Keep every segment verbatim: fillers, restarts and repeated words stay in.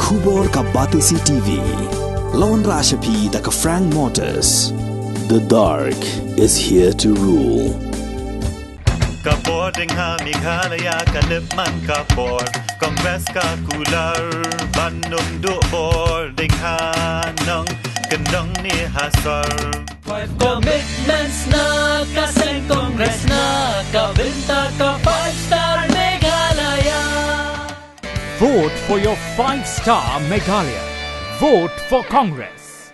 Khubor ka Batesi T V. Lawan Rashapi da ka Frank Motors. The dark is here to rule. Ka bor ding ha Meghalaya ka lip man ka bor. Congress ka kular ban nung du bor ding ha nong kendong ni ha sor. Five commitments na ka seng Congress na ka bynta ka five star Meghalaya. Vote for your five star Meghalaya. Vote for Congress.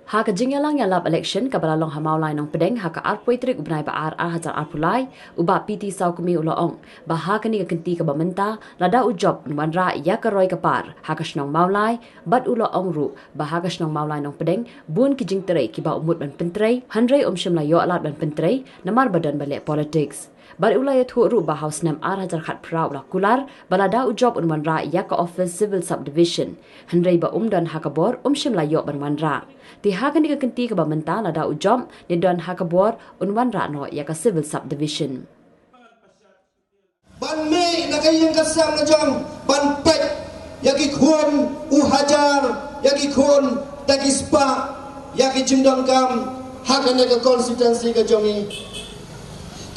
Ha ka jingïalang ïalap election kaba la long ha Mawlai Nongpdeng ha ka arphew tarik u bnai ba ar ar hajar arphew lai, u Bah P T Sawkmie u la ong ba ha kane ka kynti kaba mynta lada u jop un wanrah ïa ka roi ka par ha ka shnong Mawlai, bad u la ong ruh ba ha ka shnong Mawlai Nongpdeng bun ki jingtrei kiba u mut ban pyntrei, hynrei um shym la ïoh lad ban pyntrei namar ba don ba leh politics. Bad u la ïathuh ruh ba ha u snem ar hajar khatphra u la kular ba lada u jop un wanrah ïa ka office civil subdivision, hynrei ba um don ha ka bor um shym la ïoh ban wanrah. Te ha kane ka kynti kaba mynta lada u jop ne don ha ka bor un wanrah noh ïa ka civil subdivision. Ban mih na ka ïing ka sem la jong ban peit ïa ki khun u hajar, ïa ki khun da ki spah, ïa ki jingdonkam ha kane ka constituency ka jong i.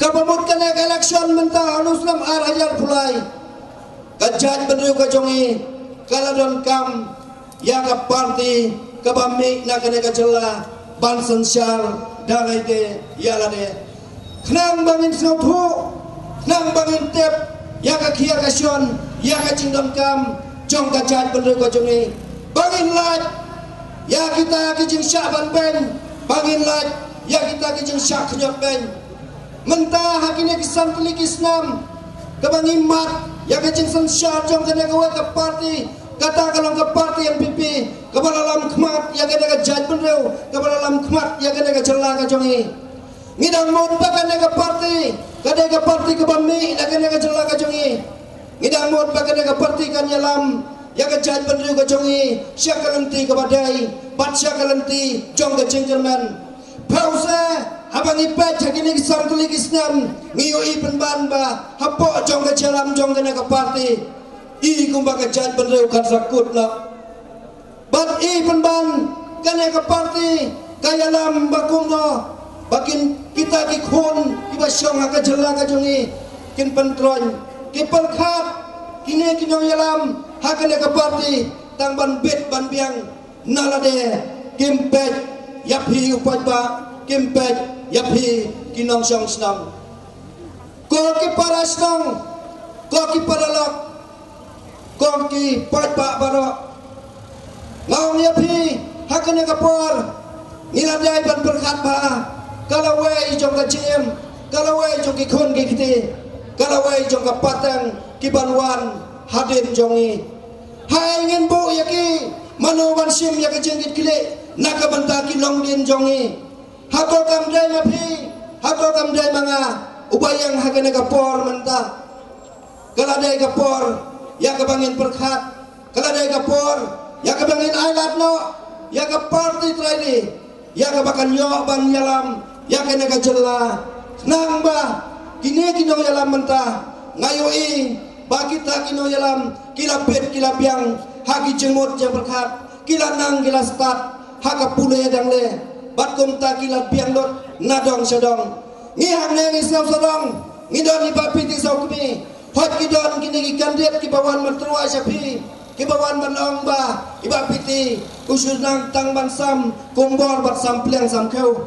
Kaba mut kane ka election mynta ha u snem ar hajar arphew lai, ka jaitbynriew ka jong i ka la donkam ïa ka party kaba mih na kane ka jylla ban synshar da lade ïa lade. Khnang ba ngin sngewthuh, khnang ba ngin tip ïa ka khia ka shon, ïa ka jingdonkam jong ka jaitbynriew ka jong i. Ba ngin lait ïa kita ki jingshah ban beiñ, ba ngin lait ïa kita ki jingshah khñiot beiñ. Mynta ha kine ki san tylli ki snem kaba ngi mad ïa ka jingsynshar jong kane kawei ka party, kata ka long ka party N P P kaba la lam khmat ïa kane ka jaitbynriew, kaba la lam khmat ïa kane ka jylla ka jong i. Ngi dang mut ba kane ka party ka dei ka party kaba mih na kane ka jylla ka jong i. Ngi dang mut ba kane ka party kan ïalam ïa ka jaitbynriew ka jong i sha ka lynti kaba dei bad sha ka lynti jong ka jingkyrmen. Pause, haba ngi peit ha kine ki san tylli ki snem ngi ïohi pynban ba hapoh jong ka jingïalam jong kane ka party, i kumba ka jaitbynriew kan sa kut noh. Bad i pynban kane ka party ka ïalam ba kumno ba kin, kita ki khun kiba shong ha ka jylla ka jong i kin pyntroiñ, ki pyrkhat kine ki nongïalam ha kane ka party tang ban bit ban biang na lade. Kim peit ïa phi u paidbah, kim peit ïa phi ki nongshong shnong. Ko ki para shnong, ko ki para lok, ko ki paidbah baroh, nga ong ïa phi, ha kane ka por ngi la dei ban pyrkhat bha. Ka lawei jong ka jingim, ka lawei jong ki khun ki kti, ka lawei jong ka pateng ki ban wan hadien jong ngi. Haei ngin buh ïa ki, mano ban shim ïa ka jingkitkhlieh na ka bynta ki longdien jong ngi? Hato kam dei ma phi, hato kam dei ma nga uba ïeng ha kane ka por mynta? Ka la dei ka por ïa kaba ngin pyrkhat, ka la dei ka por ïa kaba ngin ailad noh ïa ka party trai ri, ïa kaba kan ïoh ban ïalam ïa kane ka jylla. Khnang ba kine ki nongïalam mynta, nga ïohi ba kita ki nongïalam ki la bit ki la biang ha ki jingmut jingpyrkhat, ki la nang ki la stad ha ka pule dang le, bad kumta ki la biang lut na dong sha dong. Ngi hangne ngi sngewsarong, ngi don i Bah P T Sawkmie, hooid ki don kine ki candidate kiba wan ban tyrwa sha phi, kiba wan ban ong ba i Bah P T u shu nang tang ban sam kumbor bad sam pliang sam khiew.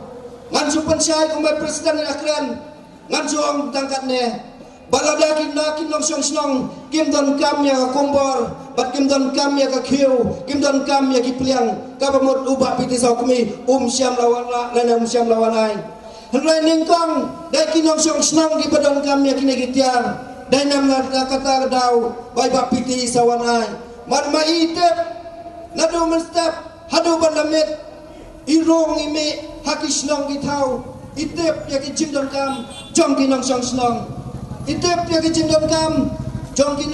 Ngan shu pynshai kumba president ïa kren, ngan shu ong tang katne ba lada kine ki nongshong shnong kim donkam ïa ka kumbor bad kim donkam ïa ka khiew, kim donkam ïa ki pliang, kaba mut u Bah P T Sawkmie um shym la wanrah lane um shym la wan ai. Hynrei nyngkong dei ki nongshong shnong kiba donkam ïa kine ki tiar. Dei namar kata ka daw ba i Bah P T sa wan ai. Mar ma i tip, naduh mynstep haduh ban da miet, i rung i mih ha ki shnong ki thaw, i tip ïa ki jingdonkam jong ki nongshong shnong, i tip ïa ki jingdonkam jong ki,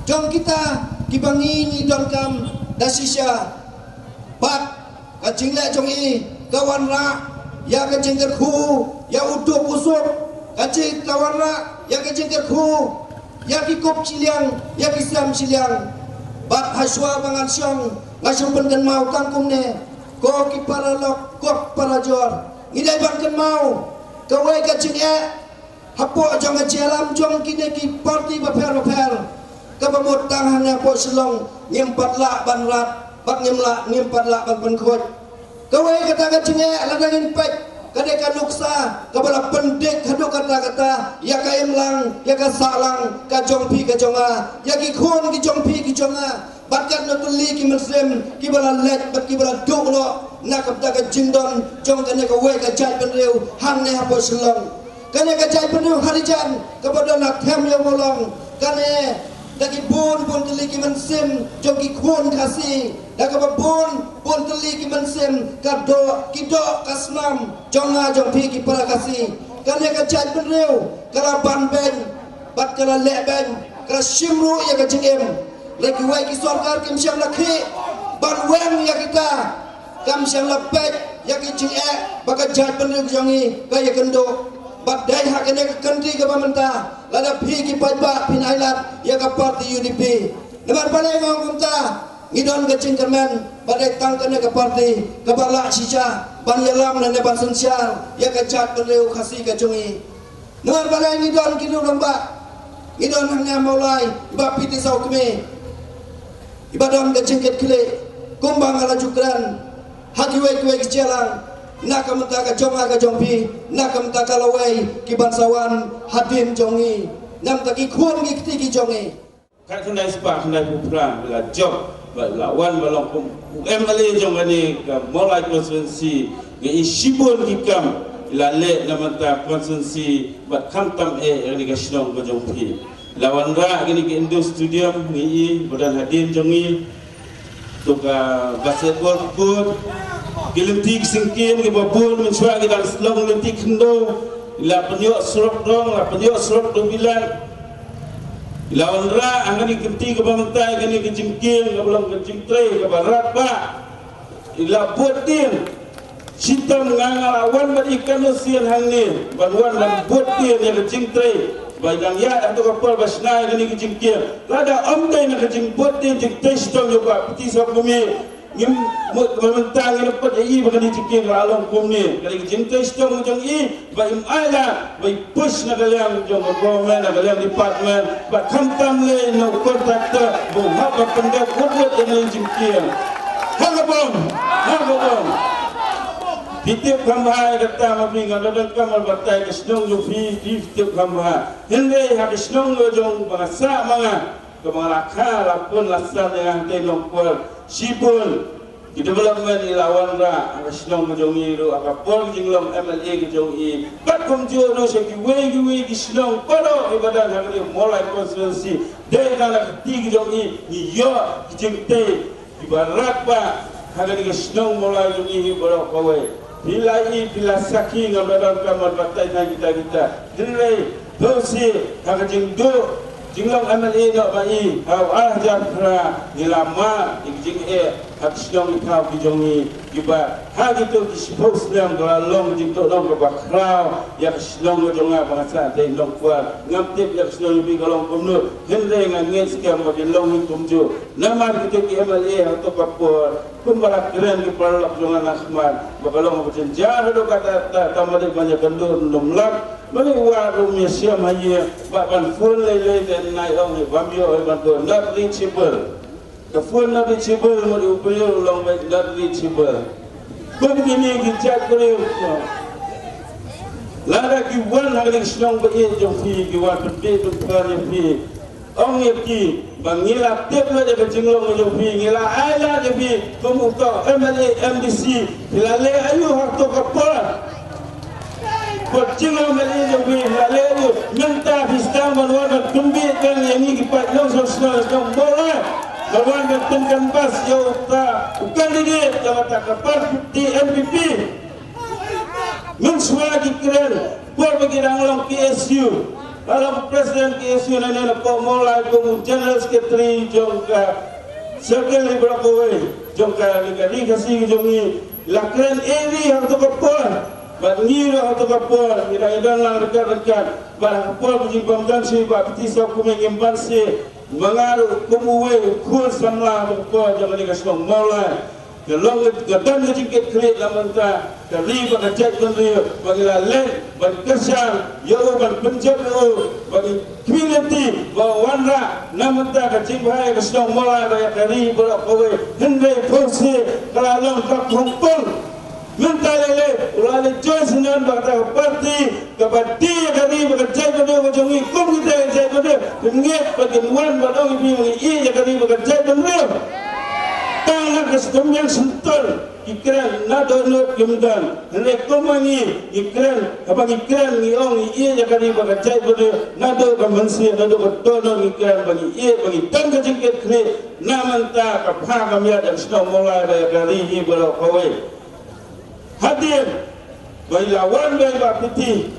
jong kita kiba ngi ngi donkam da shisha. Bad ka jingleh jong i ka wanrah ïa ka jingkyrkhu ïa u duk u suk, ka jing, ka wanrah ïa ka jingkyrkhu ïa ki kup shiliang, ïa ki sem shiliang. Bad hashwa ba ngan shong, nga shu pynkynmaw tang kumne, ko ki paralok, ko parajor, ngi dei ban kynmaw kawei ka jingeh hapoh jong ka jingïalam jong kine ki parti bapher bapher, kaba mut tang hangne hapoh Shillong ngim pat lah ban rat bad ngim lah, ngim pat lah ban pynkhuid. Kawei kata ka jingeh, lada ngin peit, ka dei ka nuksa kaba la pyndik haduh katta katta ïa ka imlang, ïa ka sahlang ka jong phi ka jong nga, ïa ki khun ki jong phi ki jong nga. Bad katno tylli ki mynsiem kiba la leit bad kiba la duh noh na ka bynta ka jingdon jong kane kawei ka jaitbynriew hangne hapoh Shillong. Kane ka jaitbynriew Harijan kaba don ha Them Ïew Mawlong, kane da ki bun bun tylli ki mynsiem jong ki khun Khasi, da kaba bun bun tylli ki mynsiem ka doh, ki doh ka snam jong nga jong phi ki para Khasi. Kane ka jaitbynriew ka la ban beiñ bad ka la leh beiñ, ka la shim ruh ïa ka jingim. Lada kiwei ki sorkar kim shym la khih ban weng ïa kita, kam shym la peit ïa ki jingeh ba ka jaitbynriew jong ngi ka ïakynduh. Bad dei ha kane ka kynti kaba mynta, lada phi ki paidbah phin ailad ïa ka parti U D P. Namar balei nga ong kumta? Ngi don ka jingkyrmen ba dei tang kane ka parti kaba lah shisha ban ïalam lane ban synshar ïa ka jaitbynriew Khasi ka jong ngi. Namar balei? Ngi don ki riew rangbah, ngi don hangne ha Mawlai i Bah P T Sawkmie, iba don ka jingkitkhlieh kumba nga la ju kren ha kiwei kiwei ki jingïalang, na ka bynta ka jong nga ka jong phi, na ka bynta ka lawei ki ban sa wan hadien jong ngi, na ka bynta ki khun ki kti ki jong ngi. Khatkhyndai spah khyndaiphew phra ngi la jop, ba la wan ba long kum u M L A jong kane ka Mawlai constituency. Ngi i shibun ki kam i la leh na bynta constituency bad khamtam eh ïa kane ka shnong ka jong phi. La wanrah kane ka indoor stadium ngi i ba don hadien jong ngi. To ka basketball court, ki lynti ki syngkien kiba bun mynshuwa ki dang slong lynti khyndew. I la pynïoh surok dong, la pynïoh surok dewbilat. I la wanrah ha kane ka kynti kaba mynta, kane ka jingkieng kaba long ka jingtrei kaba radbah. I la bud dien. Shitom nga nga la wan bad i kano sien hangne ban wan ban bud dien ïa ka jingtrei ba i dang ïaid ha kato ka por ba shna ïa kane ka jingkieng. Lada ym dei na ka jingbud dien jingtrei shitom jong ka P T Sawkmie, ngim mut ba mynta ngin ym pat ïohi ba kane ka jingkieng ka la long kumne. Kane ka jingtrei shitom jong i ba im ailad ba i push na ka liang jong ka government, na ka liang department, ba khamtam lei na u contractor ba u hap ban pyndep wut wut ïa kane ka jingkieng. Ha ka bom, ha ka bom. Phi tip kham bha ïa kata ma phi, nga la donkam ban batai ka shnong jong phi, phi tip kham bha. Hynrei ha ka shnong jong ba nga sah ma nga, kaba nga la kha la pun la san ïa nga hangtei Nongpoh, shibun ki development i la wanrah ha ka shnong ka jong ngi ruh ha ka por ka jinglong M L A ka jong i. Bad kumjuh ruh sha kiwei kiwei ki shnong baroh kiba don ha ka ri Mawlai constituency, dei na ka kti ka jong i ngi ïoh ki jingtei kiba radbah ha kane ka shnong Mawlai jong i hi baroh kawei. Phi la i, phi la sakhi, ngam da donkam ban batai na kita kita. Hynrei to shi ha ka jingduh jinglong M L A noh ba i, ha u ar hajar phra ngi la mad ïa ki jingeh ha ki shnong ki thaw ki jong ngi, kiba ha kito ki shiphew snem ka la long jingduh nong kaba khraw ïa ka shnong ka jong nga ba nga sah hangtei Nongpoh. Ngam tip ïa ka shnong jong phi ka long kumno, hynrei nga ngeit skhem ba kin long hi kumjuh. Namar kito ki M L A ha kato ka por, kumba la kren ki paralok jong nga na khmat, ba ka long kaba jynjar haduh katta katta, tang ba dei ban ïakynduh nym lap. Ba dei wad ruh ym ïashem ha ïing, ba ban phone lei lei te nai ong hi bam ïoh hi ban phone, not reachable. Ka phone not reachable, mut u briew u long ba not reachable. Kum kine ki jait briew. Lada ki wan ha kane ka shnong ba ïeit jong phi, ki wan pynbeit pynphar ïa phi. Ong ïa ki ba ngi la tip lut ïa ka jinglong jong phi, ngi la ai lad ïa phi kum uto M L A, M D C, phi la leh aïu ha kato ka por? Ka jinglong M L A jong phi, phi la leh aïu? Mynta phi sdang ban wan ban pynbeit ïa ngi ki paid nongshong shnong shnong Mawlai, ban wan ban pyncanvass ïa uta u candidate jong kata ka party N P P. Mynshuwa ki kren, por ba ki dang long K S U, ba long president K S U, nane na pok Mawlai kum u general secretary jong ka circle ri baroh kawei jong ka ri, ka ri Khasi jong ngi, la kren eri ha kato ka por. Bad ngi ruh ha kata ka por ngi dang ïadon lang ryngkat ryngkat. Bad ha ka por ba ngi bym don shuh i Bah Piti Sawkmie, ngim ban shuh. Ma nga ruh kum uwei u khun samla ha kata ka por jong kane ka shnong Mawlai. Ka long ka don ka jingkitkhlieh na bynta ka ri bad ka jaitbynriew, ba ngi la leit ban kyrshan ïa u, ban pynjop ïa u, ba ngi khmih lynti ba u wanrah na bynta ka jingbha ïa ka shnong Mawlai bad ïa ka ri baroh kawei. Hynrei phewse ka la long ka khongpong. Mynta lei lei u la leit join syndon bad kata ka party kaba die ïa ka ri bad ka jaitbynriew ka jong ngi. Kum kita ka jaitbynriew, ngeit ba kin wan ban ong ïa phi ba ngi ïeit ïa ka ri bad ka jaitbynriew. Tang na ka sdang ïa ka sentol ki kren na dohnud kim don. Hynrei kum ma ngi ngi kren, haba ngi kren ngi ong ngi ïeit ïa ka ri bad ka jaitbynriew, naduh ka mynsiem naduh ka dohnud ngi kren ba ngi ïeit, ba ngi don ka jingkitkhlieh na bynta ka bha ka miat ïa ka shnong Mawlai bad ïa ka ri hi baroh kawei. Hadien ba i la wan bad i Bah Piti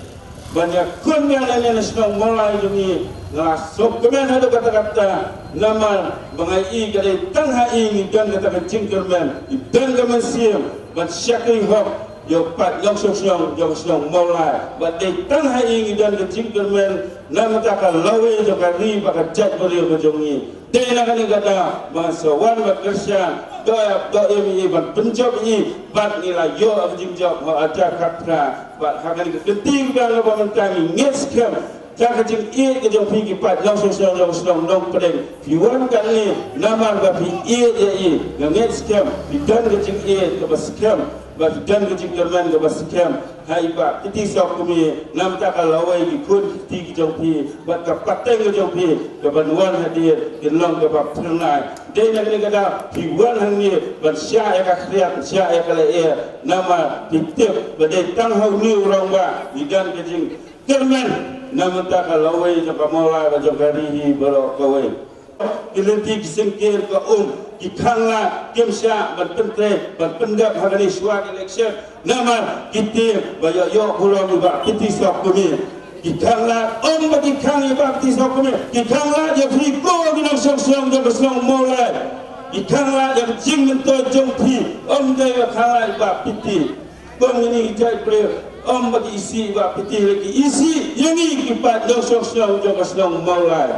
ban ïakhun ïa kane ka shnong Mawlai jong ngi, nga la sngewkmen haduh katta katta. Namar ba nga i ka dei tang ha i ngi don kata ka jingkyrmen, i don ka mynsiem ban shakri hok ïa u paid nongshong shnong jong ka shnong Mawlai. Ba dei tang ha i ngi don ka jingkyrmen na bynta ka lawei jong ka ri bad ka jaitbynriew ka jong ngi. Dei na kane ka daw ba nga sa wan ban kyrshan, doh ïa, doh ïa i ban pynjop i, bad ngi la ïoh ka jingjop ha u Hajar Khatphra. Bad ha kane ka kynti ka ba mynta ngi ngeit skhem ïa ka jingïeit ka jong phi ki paid nongshong shnong jong ka shnong Nongpdeng. Phi wan katne namar ba phi ïeit ïa i. Nga ngeit skhem phi don ka jingïeit kaba skhem, ba phi don ka jingkyrmen kaba skhem ha i Bah Piti Sawkmie, na bynta ka lawei ki khun ki kti ki jong phi bad ka pateng ka jong phi, kaban wan hadien kin long kaba phyrnai. Dei na kane ka daw phi wan hangne ban shah ïa ka khriat, shah ïa ka lyer, namar phi tip ba dei tang ha une u rangbah ngi don ka jingkyrmen na bynta ka lawei jong ka Mawlai bad jong ka ri hi baroh kawei. Ki lynti ki syngkien ka um, ki khanglad kim shah ban pyntrei ban pyndep ha kane shuwa ka election. Namar ki tieng ba ïoh ïoh burom ïa i Bah Piti Sawkmie. Ki khanglad, ym ba ki khang ïa i Bah Piti Sawkmie, ki khanglad ïa phi ko ki nongshong shnong jong ka shnong Mawlai. Ki khanglad ïa ka jingmyntoi jong phi, ym dei ba khanglad ïa i Bah Piti. Kum kine ki jaitbynriew, ym ba ki isih i Bah Piti, ki isih ïa ngi ki paid nongshong shnong jong ka shnong Mawlai.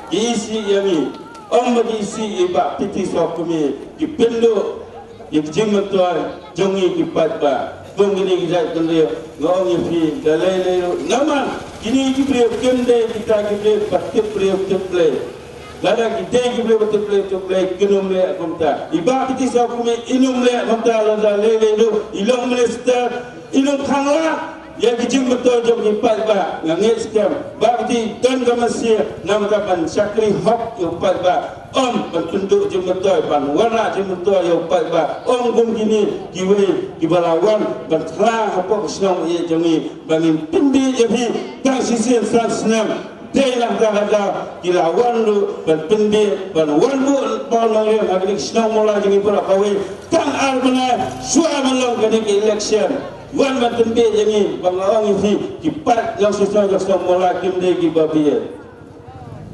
Ki isih ïa ngi, ym ba ki isih i Bah Piti Sawkmie. Ki pynduh ïa ki jingmyntoi jong ngi ki paidbah. Kum kine ki jaitbynriew, nga ong ïa phi da lei lei ruh, namar kine ki briew kim dei kita ki briew ba tip briew tip Blei. Lada ki dei ki briew ba tip Blei tip Blei, kin ym leh kumta. I Bah Piti Sawkmie in ym leh kumta. Lada lei lei ruh i long minister, in ym khanglad ïa ki jingmyntoi jong ki paidbah. Nga ngeit skhem Bah Piti don ka mynsiem namar ban shakri hok ïa u paidbah, ym ban pynduh jingmyntoi, ban wanrah jingmyntoi ïa u paidbah. Ym kum kine kiwei kiba la wan ban thla hapoh ka shnong ïa jong ngi. Ba ngin pynbieit ïa phi tang shisien san snem. Dei na kata ka daw ki la wan ruh ban pynbieit, ban wan buh paw nongrim ha kane ka shnong Mawlai jong ngi baroh kawei tang ar bnai shuwa ban long kane ka election. Wan ban pynbieit ïa ngi, ba nga ong ïa phi, ki paid nongshong shnong jong ka shnong Mawlai kim dei kiba bieit.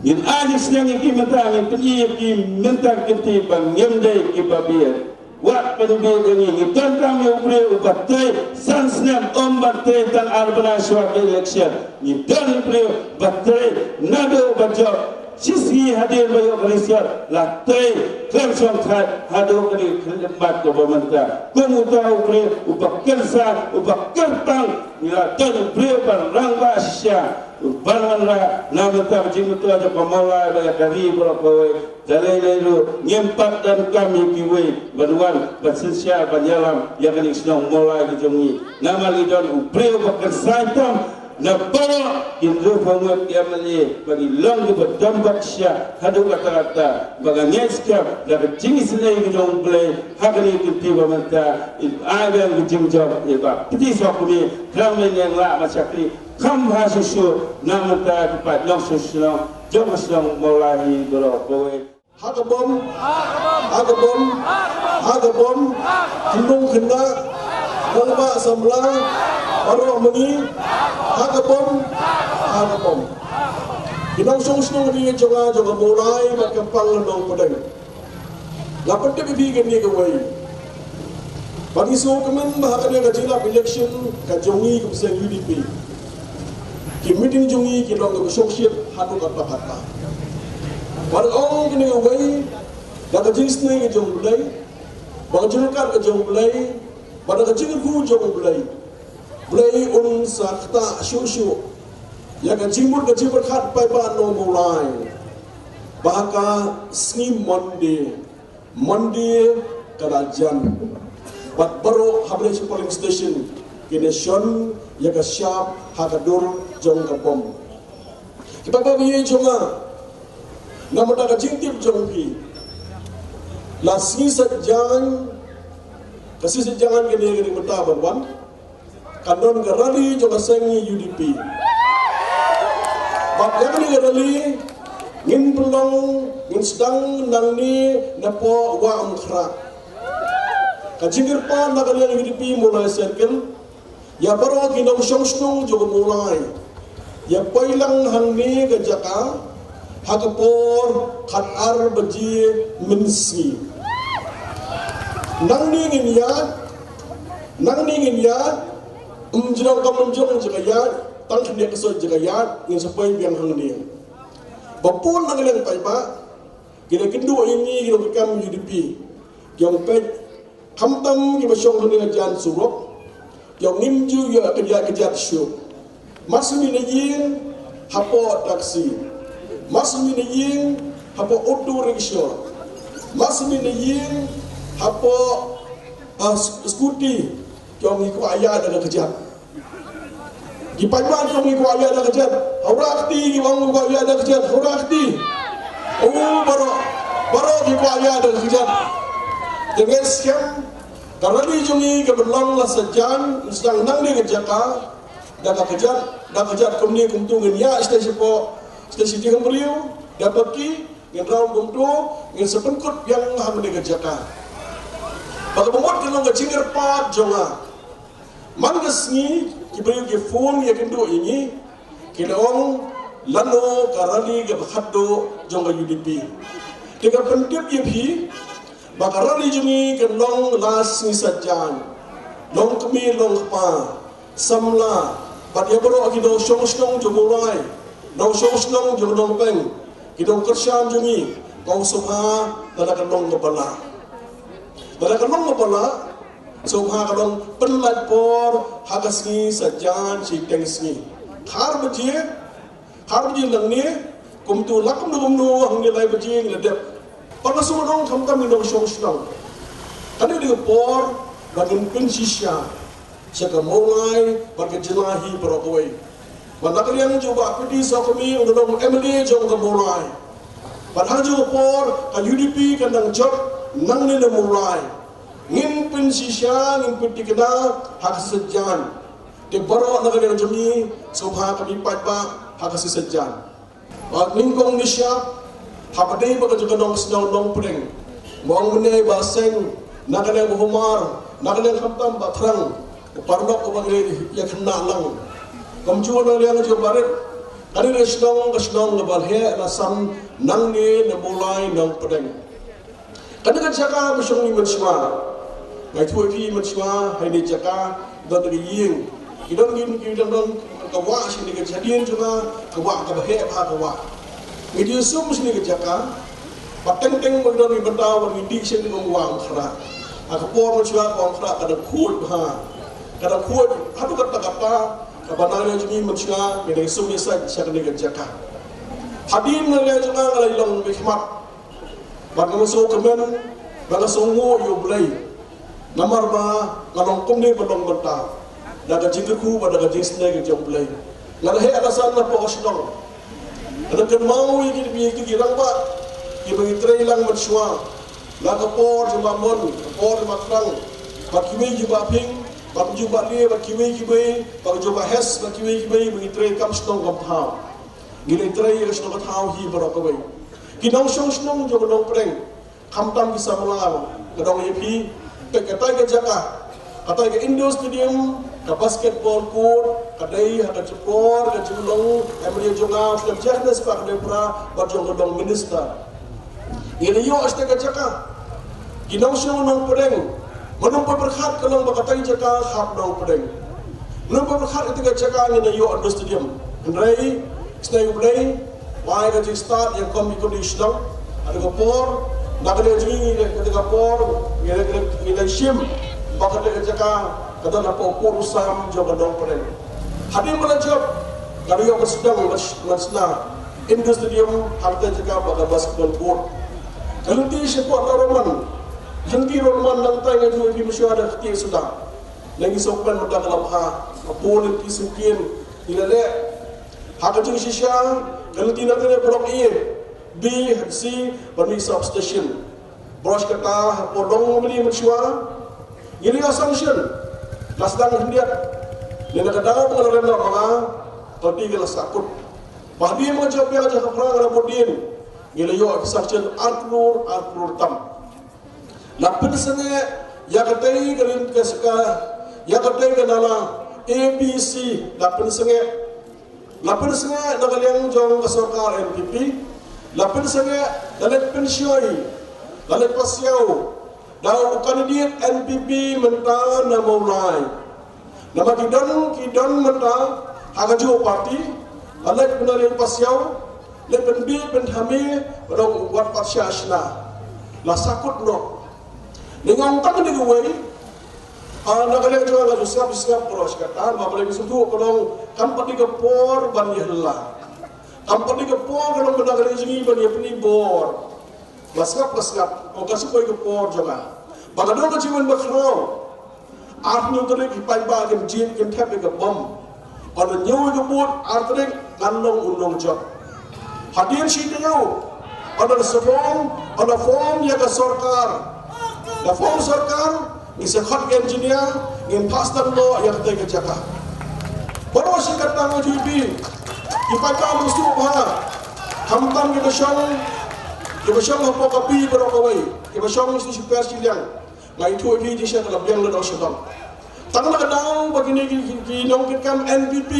Ngin ai jingsneng ïa ki mynta, ngin pyni ïa ki mynta ka kynti ba ngim dei kiba bieit. Wat pynbieit ïa ngi, ngi donkam ïa u briew uba trei san snem, ym ban trei tang ar bnai shuwa ka election. Ngi don u briew ba trei naduh ba jop, shisngi hadien ba ïoh ka result la trei khlem shongthait haduh kane ka khyllipmat kaba mynta. Kum uta u briew uba kynsan, uba kyrpang, ngi la don u briew ban rangbah shisha, uban wanrah na bynta ka jingmyntoi jong ka Mawlai bad ïa ka ri baroh kawei. Da lei lei ruh ngim pat donkam ïa kiwei ban wan ban synshar ban ïalam ïa kane ka shnong Mawlai ka jong ngi. Namar ngi don u briew ba kynsan tam na baroh ki hynriewphew ngut ki M L A ba ngi long kiba don bad shisha haduh katta katta. Ba nga ngeit skhem da ka jingisynei ka jong U Blei ha kane ka kynti ba mynta in ai biang ka jingjop ïa i Bah Piti Sawkmie. Khnang ba ngin ïeng lah ban shakri kham bha shuh shuh na bynta ki paid nongshong shnong jong ka shnong Mawlai hi baroh kawei. Ha ka bom, ha ka bom, ha ka bom, khynrung khynda, rangbah samla, baroh ma ngi, ha ka bom, ha ka bom. Ki nongshong shnong ri jong nga jong ka Mawlai bad ka Pang Nongpdeng. La pyntip ïa phi kane kawei. Bad ngi sngewkmen ba ha kane ka jingïalap election ka jong ngi ka seng U D P, ki meeting jong ngi ki long kaba shongshit haduh katta katta. Bad ong kane kawei da ka jingisynei ka jong U Blei, bad ka jingkat ka jong U Blei, bad ka jingkyrkhu jong U Blei. Blei un sa ktah shuh shuh ïa ka jingmut ka jingpyrkhat paidbah nong Mawlai ba ha ka sngi Monday, Monday ka la jan, bad baroh ha Village Polling Station kin ïa shon ïa ka shap ha ka dur jong ka bom. Ki paidbah ba ïeit jong nga, na bynta ka jingtip jong phi, la sngi Saitjaiñ, ka sngi Saitjaiñ kane ka dei mynta ban wan, kan don ka rally jong ka seng U D P. Bad ïa kane ka rally ngin pynlong, ngin sdang nangne napoh Wah Umkhrah. Ka jingkyrpad na ka liang U D P Mawlai Circle ïa baroh ki nongshong shnong jong ka Mawlai, ïa poi lang hangne ka jaka ha ka por khatar baje mynsngi. Nangne ngin ïaid, nangne ngin ïaid, ym jrong kam ym jrong jaka ïaid, tang khyndiat ka sot jaka ïaid, ngin sa poi biang hangne. Ba bun na ka liang paidbah ki la kynduh ïa ngi ki nongkam U D P, ki ong peit, khamtam kiba shong hangne hajan surok, ki ong ngim ju ïoh kjat kjat shuh. Mar shu mih na ïing hapoh taxi, mar shu mih na ïing hapoh auto rickshaw, mar shu mih na ïing hapoh, ah, s-, scooty, ki ong ngi kwah ïaid da ka kjat. Ki paidbah ki ong ngi kwah ïaid da ka kjat. Hawra kti, ki ong ngi kwah ïaid da ka kjat. Hawra kti. O, baroh, baroh ki kwah ïaid da ka kjat. Te ngeit skhem, ka rally jong ngi ka ban long la Saitjaiñ, sdang nangne ka jaka da ka kjat, da ka kjat kumne kumtu ngin ïaid shatei shapoh, shatei sha jingbyriew da pyrki, ngin raw kumtu, ngin sa pynkut biang hangne ka jaka. Ba kaba mut ka long ka jingkyrpad jong nga. Man ka sngi ki briew ki phone ïa kynduh ïa ngi, ki la ong lano ka rally kaba khatduh jong ka U D P. Te nga pyntip ïa phi ba ka rally jong ngi kan long la sngi Saitjaiñ. Nongkmie nongkpa, samla, bad ïa baroh ki nongshong shnong jong u Mawlai, nongshong shnong jong u Nongpeng, ki nongkyrshan jong ngi, kong sngewbha lada ka long kaba lah, lada ka long kaba lah, sngewbha ka long pynlait por ha ka sngi Saitjaiñ shiteng sngi. Khatar baje, khatar baje nangne, kumtu la kumno kumno hangne lai baje ngi la dep. Bad nga sngewdon khamtam ngi nongshong shnong, kane ka dei ka por ba ngin pynshisha sha ka Mawlai bad ka jylla hi baroh kawei. Bad na ka liang jong u Bah P D Sawkmie, u dei u M L A jong ka Mawlai. Bad ha jong ka por ka U D P kan dang jop nangne na Mawlai. Ngin pynshisha, ngin pynthikna ha ka Saitjaiñ. Te baroh na ka liang jong ngi, sngewbha ka dei paidbah ha ka Saitjaiñ. Bad nyngkong nyngshap, haba dei ba ka jong ka nongshnong Nongpdeng, ba ong mynne ba seng na ka liang ba Humar, na ka liang khamtam ba Thrang, ka paralok kaba ngi ïa khynnah lang. Kumjuh na ka liang jong barit, kane ka shnong, ka shnong kaba heh la san nangne na Mawlai Nongpdeng. Kane ka jaka ba shong ngi mynshuwa, nga ïathuh ïa phi mynshuwa, ha kane ka jaka don ka ïing, ki don, ki don, don ka wah shane, ka jaka dien jong nga, ka wah kaba heh bha ka wah. Ngi ju sum shane ka jaka, ba teng teng ba ki don ki bynta ba ngi dih shane ka wah Umkhrah. Ha ka por mynshuwa ka wah Umkhrah ka dang khuid bha, ka dang khuid haduh katta katta. Kaba na ka liang jong ngi mynshuwa ngi dang sum ïa sait sha kane ka jaka. Hadien na ka liang jong nga nga la long beikhmat. Bad nga sngewkmen, bad nga sngewnguh ïa U Blei. Namar ba nga long kumne ba long mynta da ka jingkyrkhu bad da ka jingsnei ka jong U Blei. Nga la heh la san napoh ka shnong. Nga la kynmaw ïa ki, ïa ki, ki rangbah kiba ngi trei lang mynshuwa, la ka por jong Bah Mon, ka por jong Bah Thrang, bad kiwei jong Bah Phing, bad jong Bah Lie, bad kiwei kiwei, bad jong Bah Hes, bad kiwei kiwei ba ngi trei kam shnong kam thaw. Ngi la trei ïa ka shnong ka thaw hi baroh kawei. Ki nongshong shnong jong ka Nongpdeng, khamtam ki samla, nga ong ïa phi, peit katai ka jaka, katai ka indoor stadium, ka basketball court, ka dei ha ka por ka jinglong M L A jong nga u snem shihajar spah khyndaiphew phra bad jong ka long minister. Ngi la ïoh shatai ka jaka. Ki nongshong Nongpdeng, Mano ba pyrkhat ka long ba katei jaka hap Nongpdeng. Mano ba pyrkhat katei ka jaka ngin ïoh indoor stadium. Hynrei sngewbha U Blei, bai ka jingstad ïa kom i kom di shnong. Ada ka por, na ka liang jong ngi katei ka por, ngi la, ngi la shim ba katei ka jaka ka don hapoh u por u sam jong ka Nongpdeng. Hadien ba la jop, ka la ïoh ka sdang, ka sna indoor stadium, ha katei jaka ba ka basketball court. Ka lynti shapoh Lawrymman, lynti Lawrymman nangta ngi ju ïohi mynshuwa da ka kti suda. Ngi sngewkmen mynta ka la bha, ka por lynti syngkien ngi la leh. Ha ka jingshisha, ka lynti nangta ka Block A, B, C, bad mih substation. Baroh shi katta hapoh Nongmihmyntdu mynshuwa ngi la ïoh sanction. La sdang khyndiat. Lane ka daw ba nga la rem noh ma nga, ka lynti ka la sahkut. Ba hadien ba nga jop ïa ka jaka phra nga la bud dien, ngi la ïoh sanction ar klur, ar klur tam. La pynsangeh ïa katei ka lynti ka saka, ïa katei ka nala A B C, la pynsangeh. La pynsangeh na ka liang jong ka sorkar N P P. La pynsangeh, la leit pynshoi, la leit pasiaw da u candidate N P P mynta na Mawlai. Namar ki don, ki don mynta ha kajuh ka party, la leit pynlong pasiaw, leit pynbit pynthame, ba dang wat pat shah shna. La sahkut noh. Ngi ong tang kane kawei, ah, na ka liang jong nga ju sngap, ju sngap baroh shi katta, namar ba ngi sngewthuh ka long kam pat dei ka por ban ïa la. Kam pat dei ka por ka long ba na ka liang jong ngi ban ïa pyni bor. Ba sngap, ba sngap, ong ka shu poi ka por jong nga. Ba ka don ka jingwan bakhraw. Arphew tarik ki paidbah kin jied kin thep ïa ka bom. Ynda ñiew ïa ka vote ar tarik ngan long u nongjop. Hadien shi taïew, ynda sa form, ynda form ïa ka sorkar. Da form sorkar, ngi sa khot engineer, ngin phah sdang noh ïa katei ka jaka. Baroh shi katta nga ju ïohi, ki paidbah ba sngewbha, khamtam kiba shong, kiba shong hapoh ka B baroh kawei, kiba shong shi per shi liang. Nga ïathuh ïa phi, jingshisha ka la biang la dang shu don. Tang na ka daw ba kine ki, ki, ki nongkitkam N P P,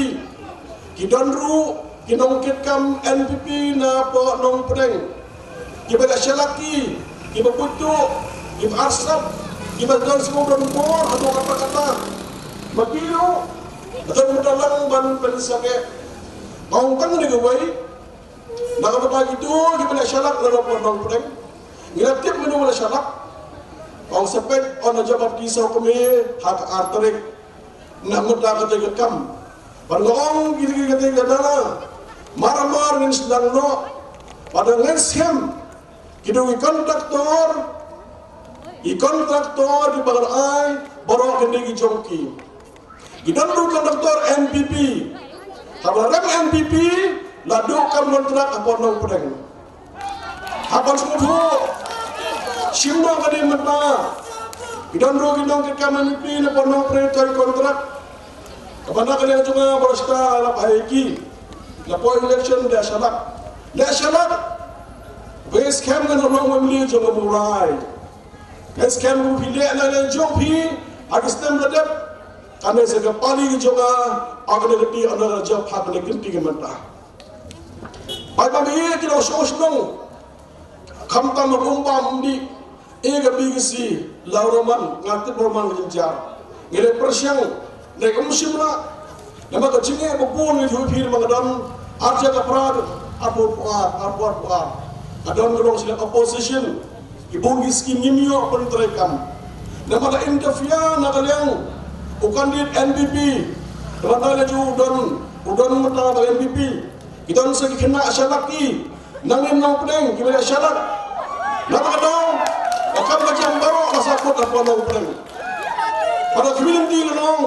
ki don ruh ki nongkitkam N P P na poh Nongpdeng, kiba la shalak ki, kiba putuh, kiba arsap, kiba don sngewdon bor haduh katta katta. Ma ki ruh ba don madalang ban pynsangeh. Nga ong tang kane kawei, na ka bynta kito kiba la shalak na poh Nongpdeng, ngi la tip mano ba la shalak. Ong sa peit, ong na jabab ki sa kmie ha ka ar tarik. Na mynta katei ka kam, ban ong kine katei ka dala, mar mar ngin sdang noh. Bad ngin skhem, ki dei ki kontraktor, ki kontraktor kiba la ai baroh kine ki jong ki. Ki don ruh kontraktor N P P. Haba rem N P P, la duh kam kontrak hapoh Nongpdeng. Haba sngewthuh, shim noh ka dei mynta. Ki don ruh ki nongkitkam N P P na poh Nongpdeng, toi kontrak. Kaba na ka liang jong nga baroh shi katta la phai ki. La poh election da shalak. Da shalak. Ba skhem ngan long U M L A jong ka Mawlai. Ba skhem ruh phi leh na liang jong phi, ha ki snem la dep. Kane sa ka pali ki jong nga, ha kane ka kti, ha kane ka jop, ha kane ka kti ka mynta. Bai ba me ki nongshong shnong, khamtam ha Umbam Umdih, A ka B ka C, Lawrymman, nga tip Lawrymman ka jynjar. Ngi leh pyrshang, ne kum shim la. Namar ka jingeh ba bun ngi ju phi namar ka don, ar jaka phra, ar phew ar, ar phew ar. Ka don ka long sha opposition. Ki bun ki skim ngim ïoh pyntreikam. Namar la interfere na ka liang u candidate N P P. Namar la ju u don, u don mynta ka N P P. Ki don sa ki khynnah shalak ki. Nangta Nongpdeng kiba la shalak. Namar ka daw, ka kam ka jam baroh ka sahkut hapoh Nongpdeng. Bad ka community ka long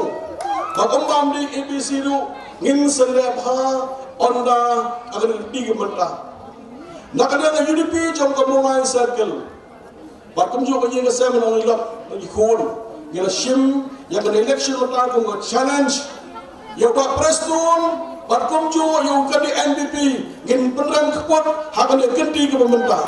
ba Umbam Umdih A B C ruh ngin sa leh bha ynda ka kti ka mynta. Na ka liang ka U D P jong ka Mawlai Circle. Bad kumjuh ka ïing ka sem, nongïalam, nongïalam ki khun, ngi la shim ïa ka election mynta kum ka challenge ïa u Bah Prestone, bad kumjuh ïa u candidate N P P, ngin pynrem kput ha kane ka kti kaba mynta.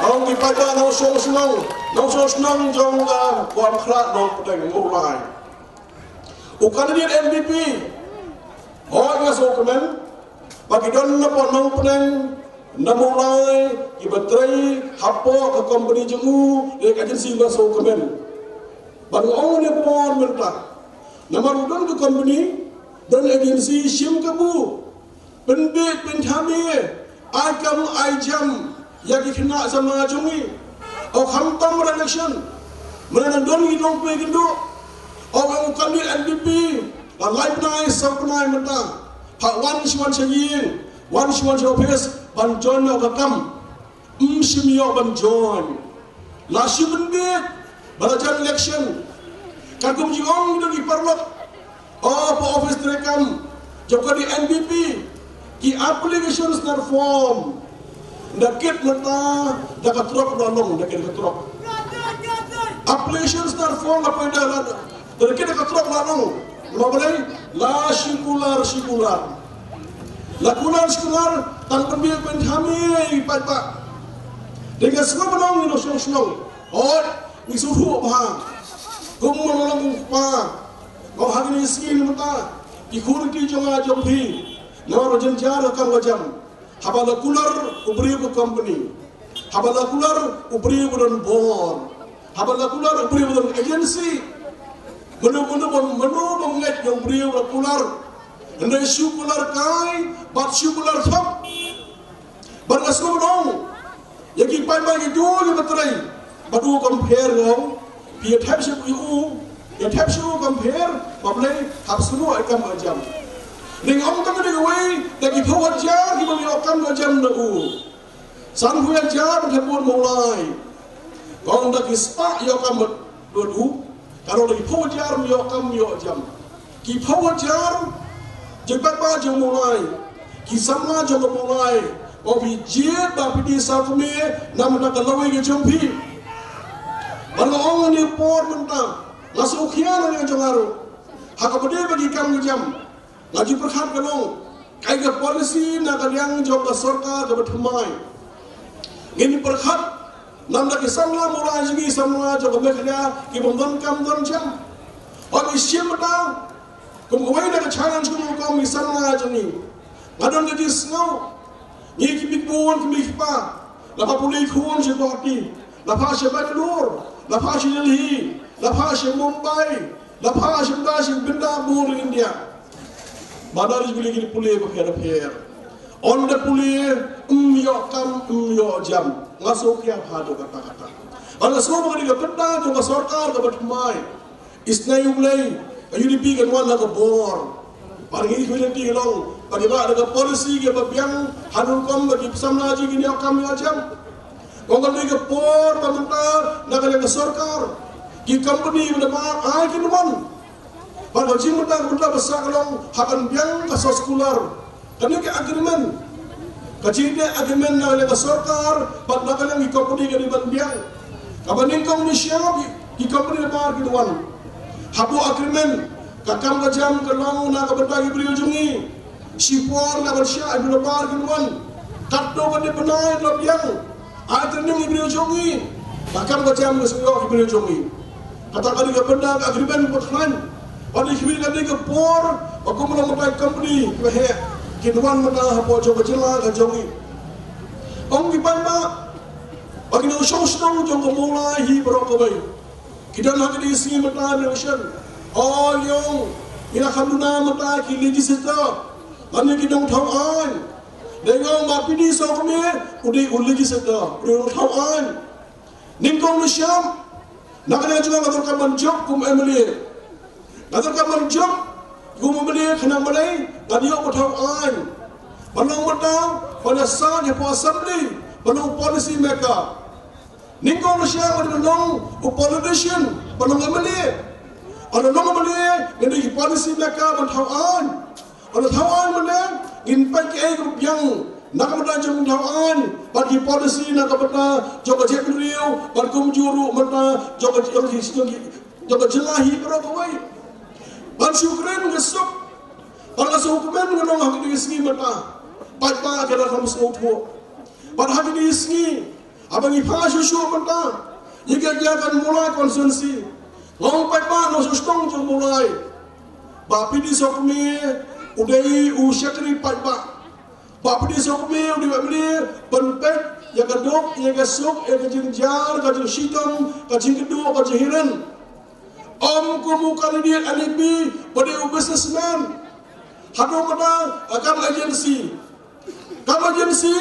Ong ki paidbah nongshong shnong, nongshong shnong jong ka Khamkhrah Nongpdeng Mawlai. U candidate N P P, hooid nga sngewkmen ba ki don na poh Nongpdeng, Na Mawlai kiba trei hapoh ka company jong u, ne ka agency ba sngewkmen. Bad nga ong ne por mynta, namar u don ka company, don agency, shim kabu, pynbeit pynthame, ai kam ai jam ïa ki khynnah samla jong ngi. O khamtam re election, mynta nang don ngi nongpoi kynduh. O u candidate N P P, la lai bnai saw bnai mynta, ha wan sha wan sha ïing, wan sha wan sha office ban join noh ka kam. Ym shym ïoh ban join. La shu pynbeit ba la jan election. Katkum jingong da ki paralok, o pa office treikam jong ka dei N P P, ki applications nar form. Da kit mynta da ka trok la long, da kit ka trok. Applications nar form la poi da la, da kit ka trok la long. Namar balei? La shu kular, shu kular. La kular shu kular, tang pynbeit pynthame ïa ki paidbah. Dei nga sngew ban ong ïa u shnong shnong. Hooid, ngi sngewthuh bha. Kum u nongïalam u kpa, nga ong ha kine ki sngi mynta, ki khun ki jong nga jong phi, namar ba jynjar ka kam ka jam. Haba la kular u briew ka company, haba la kular u briew ba don bor, haba la kular u briew ba don agency, mano mano ba, mano ba ngeit ïa u briew ba la kular? Hynrei shu kular kai bad shu kular thok. Bad nga sngewbha ïa ki paidbah, ïa ki jong ngi ba trei, bad u compare, nga ong, phi ïa thep sha u, ïa thep sha u compare, balei? Hap sngewthuh ïa ka kam ka jam. Nga ong tang kawei, da ki phew hajar kiba ïoh kam ka jam na u, sanphew hajar ba thep bun Mawlai. Nga ong da ki spah ïoh kam bad u, ka long da ki phew hajar ym ïoh kam ym ïoh jam. Ki phew hajar jong ki paidbah jong Mawlai, ki samla jong ka Mawlai, ba phi jied ba phi die sawkmie na ka bynta ka lawei ka jong phi. Bad nga ong ha kane ka por mynta, nga sngewkhia na ka liang jong nga ruh, ha kaba ïadei bad ki kam ki jam, nga ju pyrkhat ka long kaei ka policy na ka liang jong ka sorkar kaba thymmai. Ngin pyrkhat namar ki samla Mawlai jong ngi, samla jong ka Meghalaya, ki bym don kam don jam. Hooid, ngi shim mynta kum kawei na ka challenge kum, kum ki samla jong ngi. Nga don ka jingsngew, ngi ki mei ki bun, ki mei ki pa, la phah pule ki khun sha Guwahati, la phah sha Bangalore, la phah sha Delhi, la phah sha Mumbai, la phah sha bynta, sha bynta bun India. Bad la ri pule, ki pule bapher bapher. Ynda pule, ym ïoh kam ym ïoh jam. Nga sngewkhia bha da kata kata. Bad nga sngewbha ka dei ka bynta jong ka sorkar kaba thymmai. Isynei U Blei, ka U D P kan wan ha ka bor. Bad ngi khmih lynti ka long ba ki lah da ka policy kaba biang, ha ka rukom ba ki samla jong ngi kin ïoh kam ïoh jam. Kong, ka dei ka por ba mynta na ka liang ka sorkar, ki company ba nabar ai kin wan. Bad ka jingmynta ka bynta ba sah ka long ha ban biang ka soskular. Kane ka agreement, ka jingteh agreement na ka liang ka sorkar bad na ka liang ki company ka dei ban biang. Kaba nyngkong nyngkong ki, ki company nabar kin wan. Hapoh agreement, ka kam ka jam ka long na ka bynta ki briew jong ngi. Shipor na ka bynta ki briew nabar kin wan. Katto katne bnai la biang. Ai training ki briew jong ngi. Ka kam ka jam ka sngewthuh ki briew jong ngi. Kata ka dei ka bynta ka agreement ba khlaiñ. Bad ngi khmih ka dei ka por ba kum long mynta ki company kiba heh kin wan mynta hapoh jong ka jylla ka jong ngi. Ong ki paidbah ba kine ki nongshong shnong jong ka Mawlai hi baroh kawei ki don ha kine ki sngi mynta election. O ïong, ngi la kham duna mynta ki legislator lane ki nongthaw aiñ. Dei nga ong ba phi die sawkmie, u dei u legislator, u dei u nongthaw aiñ. Nyngkong nyngshap, na ka liang jong nga, nga donkam ban jop kum M L A. Nga donkam ban jop kum M L A khnang balei? Ngan ïoh ban thaw aiñ. Ban long mynta, ban ïasaid hapoh assembly, ban long policy maker. Nyngkong nyngshap, ngan dei ban long u politician, ban long M L A. Ynda long M L A, ngan dei ki policy maker ban thaw aiñ. Ynda thaw aiñ mynne, ngin peit kaei kaba biang na ka bynta jong thaw aiñ, bad ki policy na ka bynta jong ka jaitbynriew, bad kumjuh ruh mynta jong ka, jong ki, jong ki, jong ka jylla hi baroh kawei. Ban shu kren ka suk, bad ka sngewkmen ka long ha kine ki sngi mynta. Paidbah ki la kham sngewthuh. Bad ha kine ki sngi, haba ngi phah shuh shuh mynta ïa ka, ïa ka Mawlai constituency, nga ong paidbah, nongshong shnong jong Mawlai, ba phi die sawkmie, u dei u shakri paidbah. Ba phi dei sngewkmen, u dei ba phi dei ban peit ïa ka duk, ïa ka suk, ïa ka jingjia, ka jingshitom, ka jingkyrduh, ka jinghiren. Ym kum u candidate N D P ba dei u businessman. Hato kata ka kam agency. Kam agency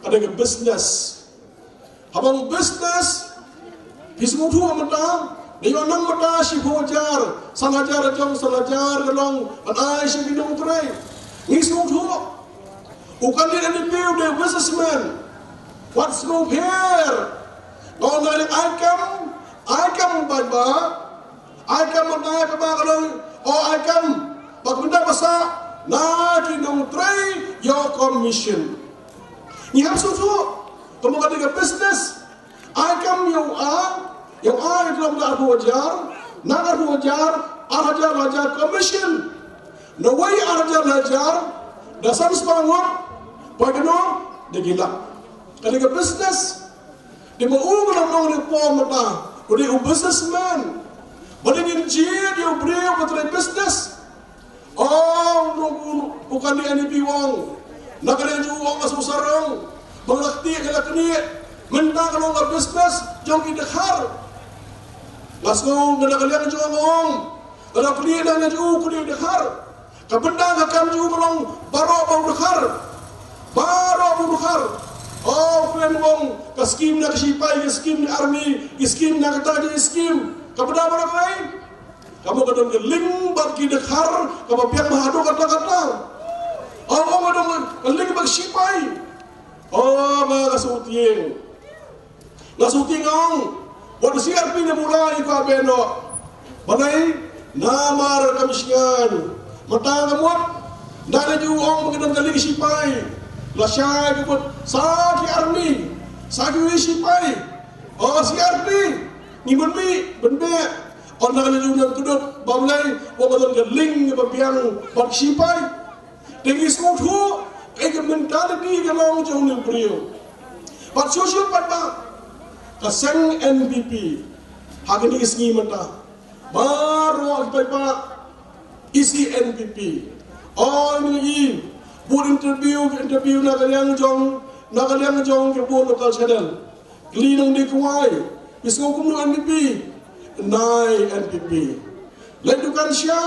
ka dei ka business. Haba u business, phi sngewthuh mynta, da ïoh nang mynta shiphew hajar, san hajar jong san hajar ka long ban ai sha ki nongtrei. Ngi sngewthuh. U candidate N D P u dei businessman. Wat sngewpher. Nga ong na ïa ai kam, ai kam ba ba, ai kam mynta ba ba ka long, o ai kam ba ka mynta ba sa na ki nongtrei ïoh commission. Ngi hap sngewthuh, ka mut ka dei ka business. Ai kam ïa u A, ïa u A ïa u long da arphew hajar, na arphew hajar, ar hajar hajar commission. Na wei ar hajar hajar, da san spah ngut, poi kano, da ki lak. Ka dei ka business. Dei ma u ka long nongriewpom mynta, u dei u businessman. Ba dei ngin jied ïa u briew ba trei business. Oh, u, u, u candidate N D P u ong. Na ka liang jong u u ong nga sngewsarong. Ba nga la ktieh nga la knieh. Mynta ka long ka business jong ki dkhar. Nga sngew nga na ka liang jong u nga ong. Nga la knieh na ka liang jong u knieh dkhar. Ka bynta ka kam jong u ka long baroh ba u dkhar. Baroh ba u dkhar. Oh, kren u ong ka skim na ka shipai, ka skim na army, ka skim na kata ka skim. Ka bynta baroh ka ai. Ka mut ka don ka link bad ki dkhar kaba biang bha haduh katta katta. Ong ong ka don ka link bad ki shipai. Ong nga ka sngewtieng. Nga sngewtieng ong. Wat C R P na mula i ka beno. Balei namar ka mishngaiñ. Mynta ka mut. Nda la ju ong ba ka don ka link shipai. Lashai ka mut sa ki army. Sa ki shipai. O C R P. Ngi bun mi bun beh. Ynda ka la ju nang kdup ba Blei, ba ka don ka link ba biang bad shipai. Te ngi sngewthuh, ka mentality ka long jong u briew. Bad shuh shuh pat ba ka seng N P P. Ha kine ki sngi mynta. Baroh ki paidbah isi N P P. Ong ngi bun interview, interview na ka liang jong, na ka liang jong ki bun local channel. Kylli nongdie kwai, phi sngew kumno N P P? Nai N P P. Leit dukan sha,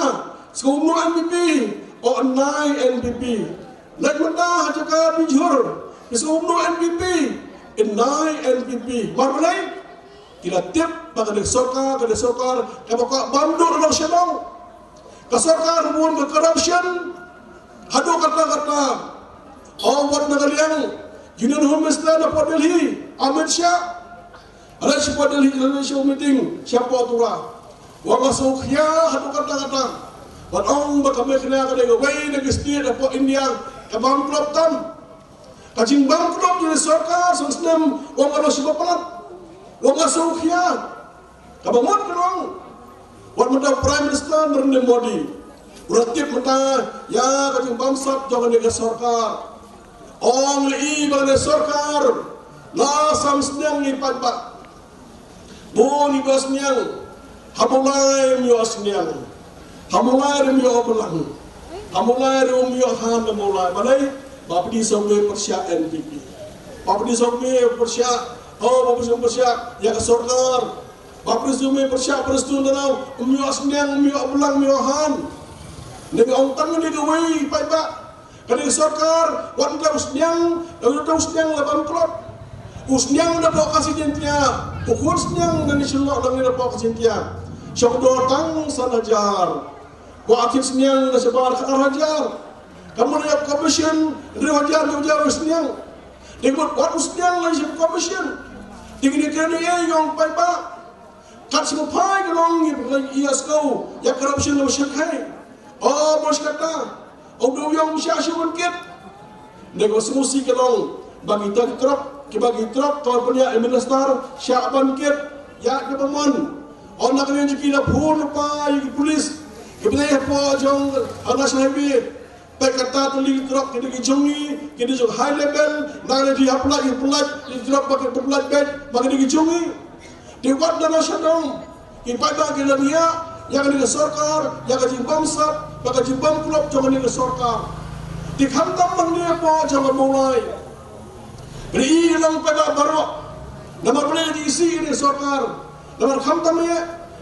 sngew kumno N P P? O, nai N P P. Leit mynta ha jaka pynjur, phi sngew kumno N P P? Nai N P P. Mar balei? Ki la tip ba ka dei sorkar, ka dei sorkar kaba kwah bam duh na Shillong. Ka sorkar bun ka corruption haduh katta katta. Ong wat na ka liang Union Home Minister na pdeng Delhi, Amit Shah. Ala shi pdeng Delhi, ala shi meeting shapoh Tura. Wa nga sngewkhia haduh katta katta. Wat ong ba ka Meghalaya ka dei kawei na ki state hapoh India ka bam klop tam. Ka jingbam klop jong ka sorkar san snem, wa nga ro shi ba palat. Wa nga sngewkhia. Kaba mut ka long, wat mynta Prime Minister Narendra Modi u la tip mynta ïa ka jingbamsap jong kane ka sorkar. Ong lei ba kane sorkar la sam sniang ïa ki paidbah. Bun ïa ki ba sniang, ha Mawlai ym ïoh sniang. Ha Mawlai ruh ym ïoh blang. Ha Mawlai ruh ym ïoh han ha Mawlai. Balei? Ba phi dei sawei pyrshah N P P. Ba phi dei sawei pyrshah, oh, ba phi dei pyrshah ïa ka sorkar. Ba phi dei sawei pyrshah Prestone Tynsong, ym ïoh sniang, ym ïoh blang, ym ïoh han. Ngi ong tang ngi kawei paidbah. Kane ka sorkar, wat ngi u sniang, ngi u sniang la bam klop. U sniang napoh Khasi Jaiñtia, u khun sniang na ni shlok ngi napoh Khasi Jaiñtia. Shong dor tang san hajar. Wa kit sniang na shabar khatar hajar. Ka mut ïa commission, hynriew hajar, hynriew hajar u sniang. Dei mut wat u sniang la ïa commission. Dei kine kine ïa ïong paidbah. Kat sngewphai ka long ïa ïa skew ïa corruption la shyrkhei. O mos kata. O dei ïong sha shu ban kit. Dei ko sngewsih ka long ba kita ki trok, kiba ki trok, ko pynïaid minister sha ban kit ïa kiba mon. O na ka liang jong ki la phone lypa ïa ki police kiba dei hapoh jong National Highway. Peit kata tylli ki trok ki dei ki jong ngi, ki dei jong high level, na ka liang jong ki hap pyllait, ki pyllait, ki trok ba ki pyllait beit ba ki dei ki jong ngi. Te wat na shadong ki paidbah ki la ïa ïa kane ka sorkar, ïa ka jingbamsap, ïa ka jingbam klop jong kane ka sorkar. Te khamtam hangne hapoh jong ka Mawlai, phi i long paidbah baroh, namar balei ngi isih ïa ka sorkar, namar khamtam ïa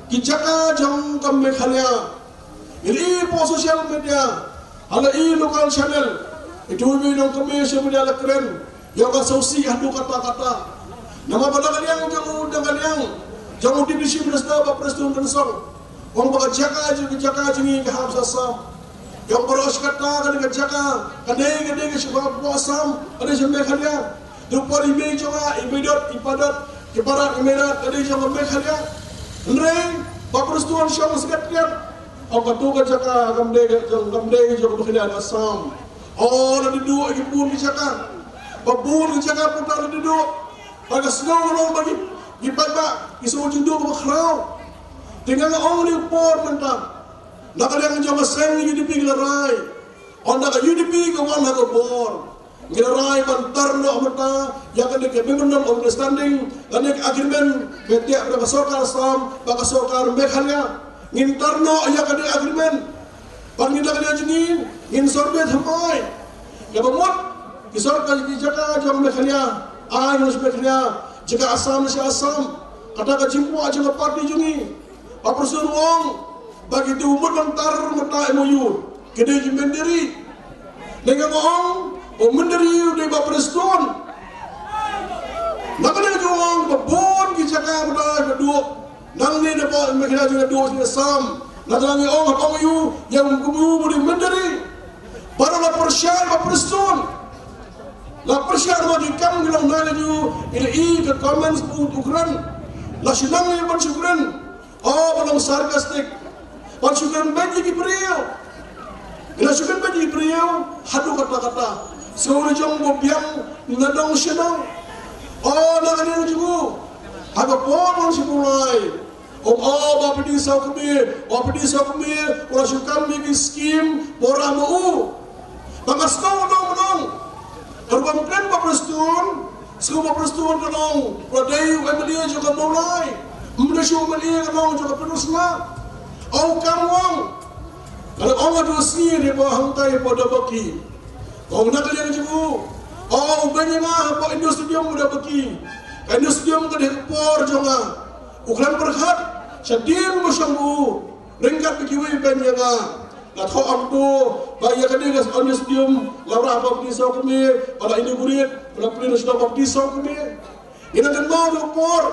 ki jaka jong ka Meghalaya. Ngi i hapoh social media, ha la i local channel, itu i nongkynmaw social media la kren ïa ka sawsih haduh katta katta. Namar ba na ka liang jong u, na ka liang jong u Deputy Chief Minister Bah Prestone Tynsong, u ong ba ka jaka jong, ka jaka jong ngi ka hap sha Assam. Ïa u baroh shi katta ka dei ka jaka, ka dei, ka dei ka sha Assam, ka dei sha Meghalaya. Te u por i mei jong nga, i Meidot, i Padot, i Barak, i Meinat, ka dei jong ka Meghalaya. Hynrei Bah Prestone shong sket kiat, u ong katu ka jaka kam dei jong, kam dei jong ka Meghalaya, Assam. O, la dei duh ki bun ki jaka, ba bun ki jaka puta la dei duh. Ba ka sngew ka long ba ki, ki paidbah ki sngew jingduh kaba khraw. Te nga nga ong ïa u por mynta, na ka liang jong ka seng UDP ngi la rai. Ynda ka UDP ka wan ha ka bor, ngi la rai ban tar noh mynta ïa kane ka Memorandum of Understanding, kane ka agreement ba tiak na ka sorkar Assam bad ka sorkar Meghalaya. Ngin tar noh ïa kane ka agreement. Bad ngin, na ka liang jong ngi, ngin survey thymmai. Kaba mut ki sorkar, ki jaka jong Meghalaya, ai ngi Meghalaya, jaka Assam sha Assam. Kata ka jingkwah jong ka party jong ngi. Bah Prestone u ong ba ki dei mut ban tar mynta MOU, ki dei ki mynder ri. Te nga ong, u mynder ri u dei Bah Prestone. Na ka liang jong u ong ba bun ki jaka ba la duh, nangne na Bah Meghalaya jong nga duh sha Assam. Na ka liang ong, ong ïa u, ïa u kum u dei mynder ri. Baroh la pyrshah Bah Prestone. La pyrshah namar ki kam ki long na la ju, i la i ka comments ba u kren. La shu nang ïa ban shu kren. O, ba long sarcastic. Ban shu kren beit ïa ki briew. Ngi la shu kren beit ïa ki briew haduh katta katta. Sngewbha jong ba biang na dong sha dong. O, na ka liang jong u, ha ka por ba u shim u lai, u ong, o, Bah Pyndengbah Sawkmie, Bah Pyndengbah Sawkmie u la shu kam ïa ki skim ba u rah ma u. Ba nga sngew u nongmynong. Ka rukom kren Bah Prestone, sngewbha Bah Prestone ka long u la dei u MLA jong ka Mawlai. Ym dei shuh u MLA ka long jong ka Pynursla. U kam u ong, ka la ong haduh sngi ne ba hangtai ba da baki. Ka ong na ka liang jong u, o, u beiñ ïa nga hapoh Indoor Stadium ba da baki. Ka Indoor Stadium ka dei ka por jong nga. U khlem pyrkhat shadien ba shong u, ryngkat bad kiwei beiñ ïa nga. Nga thoh ong to ba ïa kane ka Indoor Stadium la wanrah Bah Pyndengbah Sawkmie, ba la inaugurate, ba la plie na shnong Bah Pyndengbah Sawkmie. Ngi nang kynmaw ïa ka por,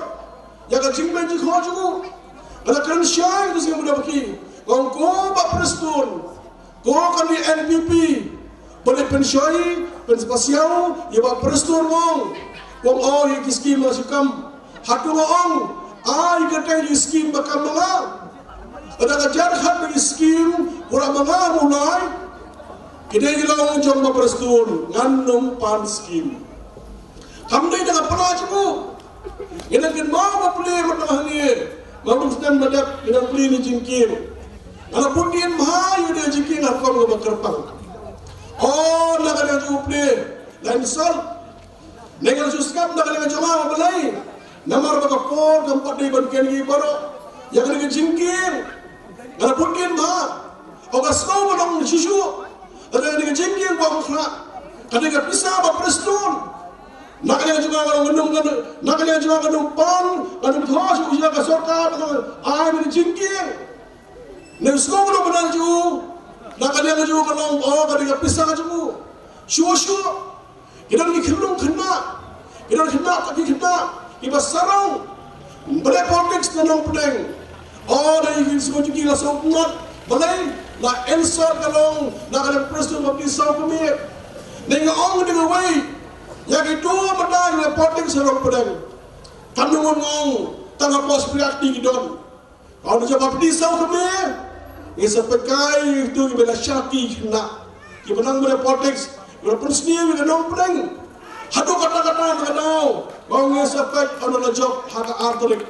ïa ka jingbeiñ jingkhoh jong u. Nga la kren shai ka sien ba da baki, nga ong ko Bah Prestone, ko kane NPP, balei pynshoi, pynpasiaw ïa Bah Prestone, u ong, u ong o ïa ki skim nga shu kam. Hato nga ong ai katei ki skim ba kam ma nga? Lada ka jan khat na ki skim u rah ma nga ha Mawlai, ki dei ki long jong Bah Prestone, ngan ym pan skim. Kam dei na ka pla jong u. Ngi nang kynmaw ba plie mynta hangne, ma bun snem ba dep ngi nang plie na jingkieng. Nga la bud dien bha ïa u dei jingkieng ha rukom kaba kyrpang. O, na ka liang jong u plie la insult. Ngi la shu sngap na ka liang jong nga ba balei. Namar ba ka por kam pat dei ban ken ïa baroh ïa kane ka jingkieng. Nga la bud dien bha. O, ka sngew ba dang shisha. Kane ka jingkieng ba khraw, kane ka pisa Bah Prestone. Na ka liang jong nga, nga long num, na ka liang jong nga, nga num pan, nga num thoh shuh ïa ka sorkar, nga ai ïa ka jingkieng. Ne u sngew ba dang bynta jong u. Na ka liang jong u ka long, o, kane ka pisa jong u. Shuh shuh. Ki don ki khynnah, khynnah, ki don khynnah, ki khynnah kiba sarong. Balei politics na Nongpdeng? O, da ki sngewthuh ki la sngewtynnat. Balei? La insult ka long na ka liang Prestone Bah Pyndengbah Sawkmie. Ne nga ong da kawei, ïa kito mynta ki la politics na Nongpdeng. Kam nang ong tang ha pos priak ti ki don. Ka ong jong Bah Pyndengbah Sawkmie, ngi sa peit kai ïa kito kiba la shakri khynnah, kiba nang bynta politics, kiba la pynsniew ïa ka Nongpdeng. Haduh katta katta na ka daw ba ngi sa peit, ong la jop ha ka ar tarik.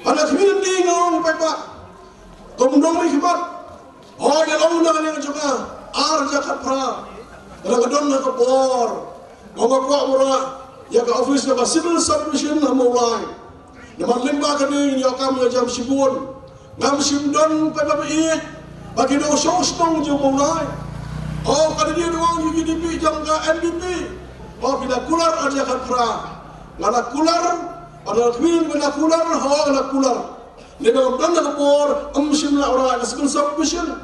Ba la community nga ong peit ba kum nongmihkhmat. O, ïa long na ka liang jong nga, ar hajar khatphra, nga dang don ha ka bor ba nga kwah ban rah ïa ka office jong ka Civil Sub Division ha Mawlai. Namar lyngba kane ngin ïoh kam ïoh jam shibun. Ngam shym don paidbah ba ïeit ba ki nongshong shnong jong Mawlai. Ho ka dei ruh ïa ki U D P jong ka N P P. Ho phi la kular ar hajar khatphra. Nga la kular, bad nga la khmih nga la kular, ho nga la kular. Lada ym don ka por, ym shym la wanrah ka civil subdivision.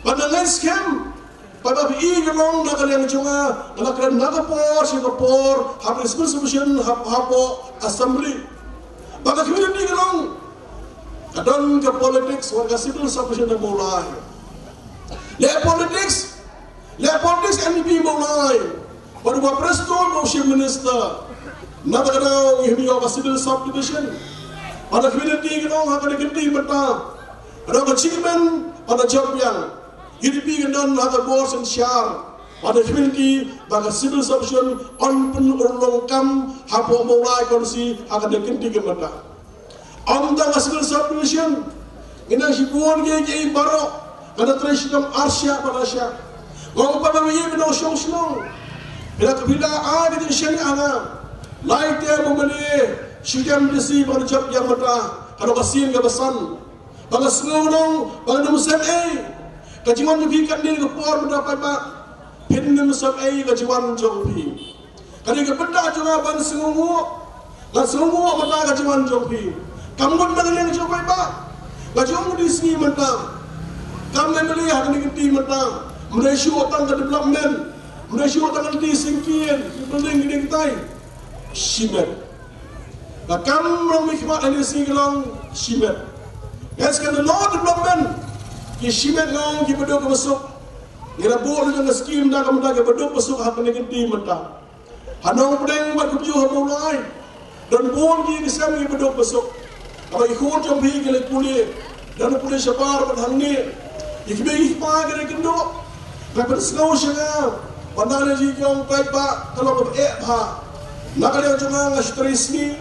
Bad nga ngeit skhem, bad ba phi i ka long na ka liang jong nga, nga la kren na ka por sha ka por, ha ka civil subdivision, ha, hapoh assembly. Bad ka community ka long, ka don ka politics, wat ka civil subdivision na Mawlai. Leh politics, leh politics N P P Mawlai. Bad u Bah Prestone u Chief Minister. Na kata ka daw ngi him ïoh ka civil subdivision. Bad ka community ka long ha kane ka kynti mynta. Ka daw ka chairman, bad ka jop ïang. U D P ka don ha ka bor synshar. Bad ka community, bad ka civil subdivision, yn pynurlong kam, hapoh Mawlai constituency, ha kane ka kynti ka mynta. Ym tang ka civil subdivision, ngi nang shibun ki, ki baroh, ka da trei shitom ar shyiap bad ar shyiap. Nga ong pat ba ïa ki nongshong shnong. Phi la, phi la ai ka jingshaniah ha nga. Lai te ba ma ne, shitom D C bad jop ïa mynta, ka dei ka sien kaba san. Ba nga sngew nong, ba ngam sngewsih ei. Ka jingwan jong phi katne ka por mynta paidbah. Phin nym sngewsih ei ka jingwan jong phi. Ka dei ka bynta jong nga ban sngewnguh. Nga sngewnguh mynta ka jingwan jong phi. Kam mut na ka liang jong paidbah. Ka jong u D C mynta. Kam M L A ha kane ka kynti mynta. Ym dei shuh tang ka development. Ym dei shuh tang ka lynti syngkien. Building kine kitai. Shimet. Nga kam long mihkhmat N S C ka long shimet. Nga ngeit skhem no development. Ki shimet nga ong kiba duk kiba suk. Ngi la buh ruh jong ka skim da ka mynta kiba duk ba suk ha kane ka kynti mynta. Ha Nongpdeng bad kumjuh ha Mawlai. Don bun ki ïing ki sem kiba duk ba suk. Haba ki khun jong phi ki la pule. Don pule shabar bad hangne. Ki kmie ki kpa ki la kynduh. Nga pynsngew sha nga. Ba na ka liang jong paidbah ka long kaba eh bha. Na ka liang jong nga nga shu trei sngi.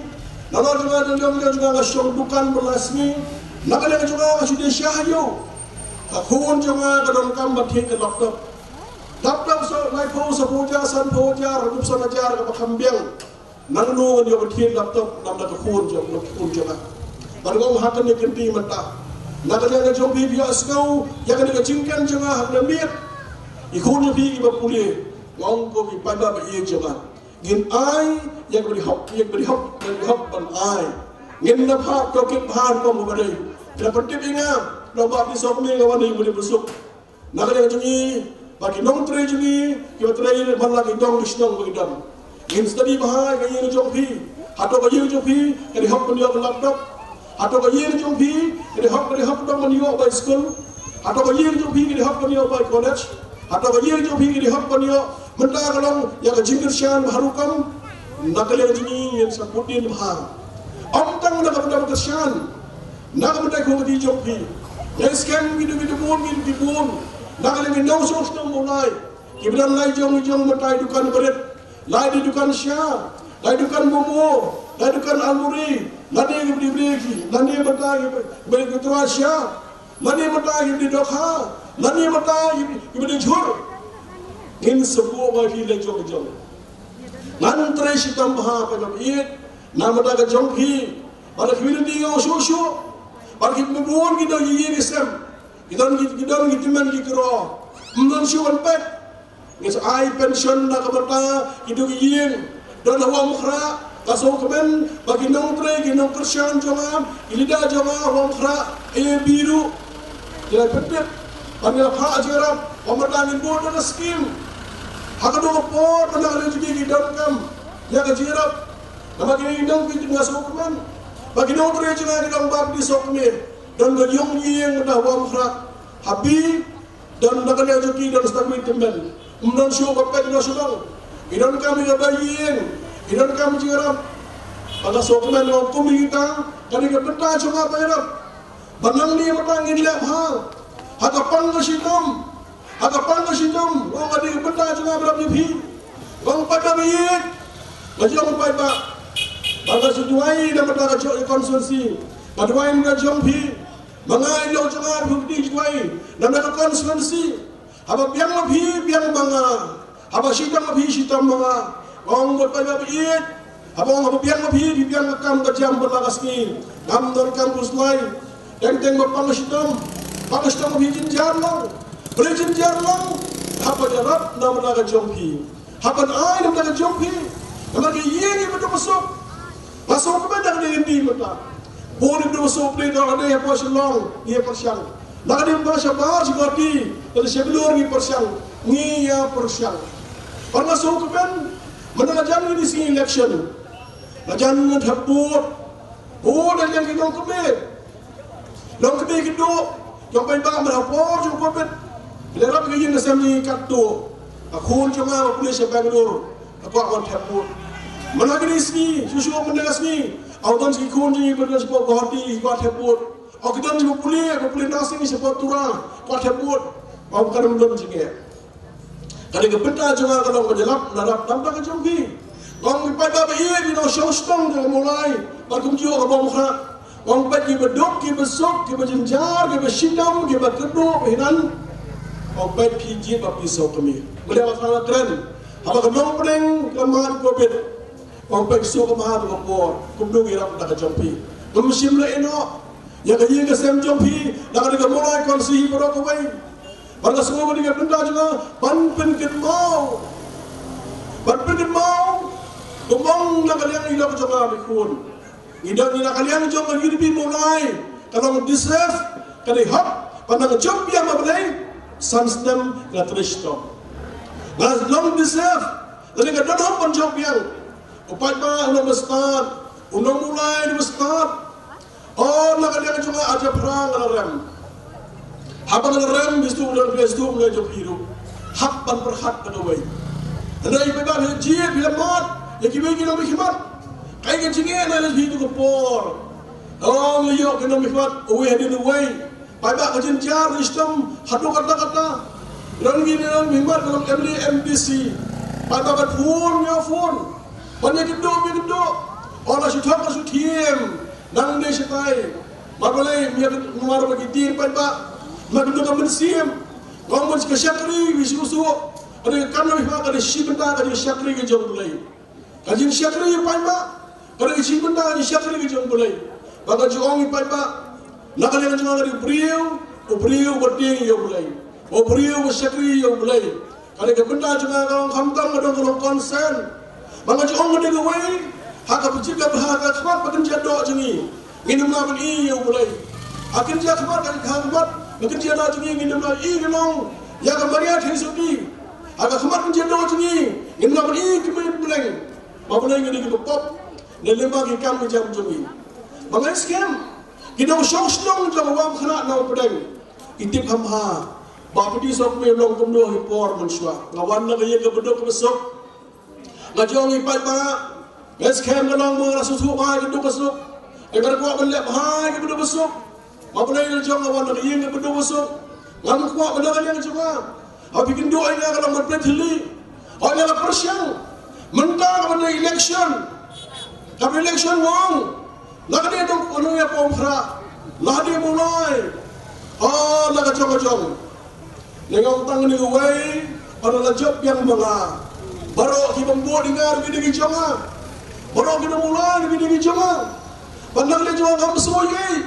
Na ka liang jong nga, jong nga nga shong dukan ba la sngi. Na ka liang jong nga nga shu dei sha ha ïew. Ka khun jong nga ka donkam ban thied ka laptop. Laptop sa laiphew, saphew hajar, sanphew hajar, hynñiewphew san hajar kaba kham biang. Nangno ngan ïoh ban thied laptop namar ka khun jong, ka khun jong nga. Bad nga ong ha kane ka kynti mynta. Na ka liang jong phi phi ïohsngew ïa kane ka jingkren jong nga ha kane miet. I khun jong phi iba pule. Nga ong ko ki paidbah ba ïeit jong nga. Ngin ai ïa kaba dei hok, ïa kaba dei hok, kaba dei hok ban ai. Ngin nang phah tohkit bha rukom ba dei. Phi la pyntip ïa nga, nong ba phi sok me nga wan ïa kaba dei ba suk. Na ka liang jong ngi, ba ki nongtrei jong ngi, kiba trei man la ki dong ki shnong ba ki dang. Ngin study bha ïa ka ïing jong phi. Hato ka ïing jong phi ka dei hok ban ïoh ka laptop? Hato ka ïing jong phi ka dei hok, ka dei hok ban ïoh bai skul? Hato ka ïing jong phi ka dei hok ban ïoh bai college? Hato ka ïing jong phi ka dei hok ban ïoh mynta ka long ïa ka jingkyrshan bha rukom? Na ka liang jong ngi ngin sa put dien bha. Ym tang na ka bynta ba kyrshan. Na ka bynta ka kti jong phi. Nga ngeit skhem ki dei, ki dei bun, ki dei bun. Na ka liang ki nongshong shnong Mawlai. Kiba don la jong, jong mynta i dukan ba rit. La i dukan sha. La i dukan momo. La i dukan almuri. Lane kiba dei breki. Lane mynta kiba, kiba dei trai sha. Lane mynta kiba dei dohkha. Lane mynta kiba, kiba dei jhur. Ngin sa buh ba ki la jong, jong. Ngan trei shitom bha paidbah ïeit. Na ka bynta ka jong phi. Bad ka community nga ong shuh shuh. Bad ki bun ki don ki ïing ki sem. Ki don ki, ki don ki tymmen ki kro. Ym don shuh ban peit. Ngi sa ai pension na ka bynta ki don ki ïing. Don ha Umkhrah, ka sngewkmen ba ki nongtrei, ki nongkyrshan jong nga, ki leader jong nga ha Umkhrah, A B ruh. Ki la pyntip. Bad ngi la phah jingïarap. Ba mynta ngin bud da ka skim. Ha ka dei ka por ba na ka liang jong ki donkam ïa ka jingïarap. Namar kine ki nong ki jingïasuk kmen. Ba ki nongtrei jong nga ki dang bad ki suk kmen. Don ka ïing ïing da wam khrak. Habi don da ka liang jong ki don stak mi tymmen. Ym don shuh ba peit noh shuh dong. Ki donkam ïa ka ba ïing. Ki donkam jingïarap. Ba ka suk kmen long kum ïa kita. Kane ka bynta jong nga ba ïarap. Ba nangne mynta ngin leh bha ha ka pang ka shitom. Ha ka pang ka shitom, ong ka dei ka bynta jong nga ba ïarap ïa phi. Ong paidbah ba ïeit. Nga jong paidbah. Ba nga shu duwai na ka bynta ka jong ka constituency. Nga duwai na ka jong phi. Ba nga ïa jong nga ba phi duwai na ka constituency. Haba biang ma phi biang ma nga. Haba shitom ma phi shitom ma nga. Ong bad paidbah ba ïeit. Haba ong haba biang ma phi, phi biang ka kam ka jam bad la ka sngi. Ngam donkam khuslai. Teng teng ba pang ka shitom. Pang ka shitom ma phi jynjar long. Balei jynjar long? Haba ïarap na ka bynta ka jong phi, haba ai na ka bynta ka jong phi. Namar ki ïing kiba duk suk, nga sngewkmen da ka dei mynta. Bun kiba duk suk, phi dei ha Shillong, ngi ïa pyrshang. Na ka dei mynta shabar sha Guwahati, na ka dei sha Bangalore ngi pyrshang, ngi ïa pyrshang. Bad nga sngewkmen, mynta ka jan ngi dei sngi election. Ka jan ngi thep vote. Vote na ka liang ki nongkmie. Nongkmie ki duh, jong paidbah, mar ha por jong Covid. Lehrain ka ïing ka sem ngi katto. Ka khun jong nga ka pule sha Bangalore, ka kwah ban thep vote. Mynta kine ki sngi, shuh shuh mynta ka sngi, u don shi khun jong ngi ba don shapoh Guwahati, ki kwah thep vote. Ki don shi ba pule, ba pule nursing shapoh Tura, kwah thep vote. Ba ka don jingeh. Ka dei ka bynta jong nga ka long ban ïarap na ka bynta ka jong phi. Nga ong ïa phi paidbah ba ïeit, ïa u nongshong shnong jong ka Mawlai bad kumjuh ka Bumrah. Nga ong peit kiba duk, kiba suk, kiba jynjar, kiba shitom, kiba kyrduh, ba hinan. Nga ong peit phi jied ba phi sngewkmen. Mynta ba ka la kren, haba ka nongpdeng ka mad Covid. Nga ong peit suk ka mad ka por, kumno ngi ïarap na ka jong phi. Ngam shym la ïehnoh ïa ka ïing ka sem jong phi, na ka dei ka Mawlai constituency baroh kawei. Bad nga sngew ka dei ka bynta jong nga ban pynkynmaw, ban pynkynmaw, kumba ong na ka liang ïa ka jong nga, ba khun, ngi don ngi na ka liang jong ka U D P Mawlai, ka long deserve, ka dei hok, bad na ka jong phi ïa ma Blei san snem ka la trei shitom. Nga long deserve, lane ka don hok ban jop biang. U paidbah u nong ba stad, u nong Mawlai u nong ba stad. Oh, na ka liang jong nga, ha japhrang nga la rem. Haba nga la rem, bistu, bistu, bistu, bistu, jong phi ruh. Hap ban pyrkhat da kawei. Hynrei phi ban jied, phi la mad ïa kiwei ki nongmihkhmat. Kaei ka jingeh na lade ha katu ka por. Oh, ngi ïoh ki nongmihkhmat uwei hadien uwei. Paidbah, ka jynjar ka shitom haduh katta katta. Ron ngi, ron ngi, mar ka long M L A, M D C. Paidbah, ban phone, ïa phone. Ban ïa kynduh, ïa kynduh. Oh, la shu thok, la shu thiem. Nang dei shatai. Mar balei, ïa kynduh, mar ba ki tieng, paidbah. Mar kynduh ka mynsiem. Ka mon ka shakri, wi shu shu. Ka dei ka kam na wi ma, ka dei shi bynta, ka dei shakri ka jong U Blei. Ka jingshakri ïa u paidbah, ka dei ka jingbynta ka jingshakri ka jong U Blei. Ba nga ju ong ïa u paidbah, na ka liang jong nga ka dei u briew, u briew ba tieng ïa U Blei, u briew ba shakri ïa U Blei. Ka dei ka bynta jong nga ka long khamtam ka dei ka long concern. Ba nga ju ong ka dei kawei ha ka pyrthei ka bha ka khmat ba kynja doh jong ngi. Ngin ym lah ban ïohi ïa U Blei. Ha kynja khmat ka khmat ba kynja doh jong ngi ngin ym lah ïohi ka long ïa ka Maria Theisotti. Ha ka khmat kynja doh jong ngi ngin ym lah ban ïohi ka Kmie Blei. Ba balei ngi dei kiba pop na lyngba ki kam ki jam jong ngi. Ba ngi skhem ki nongshong shnong jong u Waham Khynnah Nongpdeng ki tip kham bha ba phi dei sop me long kumno ha ki por mynshuwa. Nga wan na ka ïing kaba duk kaba suk. Nga jong i paidbah, nga skhem ka long mo nga la suk suk bha ka duk ka suk. Nga kwah ban leh bha ka duk ka suk. Ba balei la jong nga wan na ka ïing kaba duk ka suk. Ngam kwah ban da ka liang jong nga. Haba phi kynduh ïa nga ka long ban pynthylli. Haba nga la pyrshang. Mynta ka ban da election. Ka ban election wang. La ka dei dong, ïa pom khra. La dei Mawlai. Oh, la ka jong ka jong. Nga ong tang kane kawei, ba la jop biang ma nga. Baroh ki bym bud ïa nga ruh ki dei ki jong nga. Baroh ki nong Mawlai ruh ki dei ki jong nga. Ba na ka liang jong nga ngam sngew ïeit.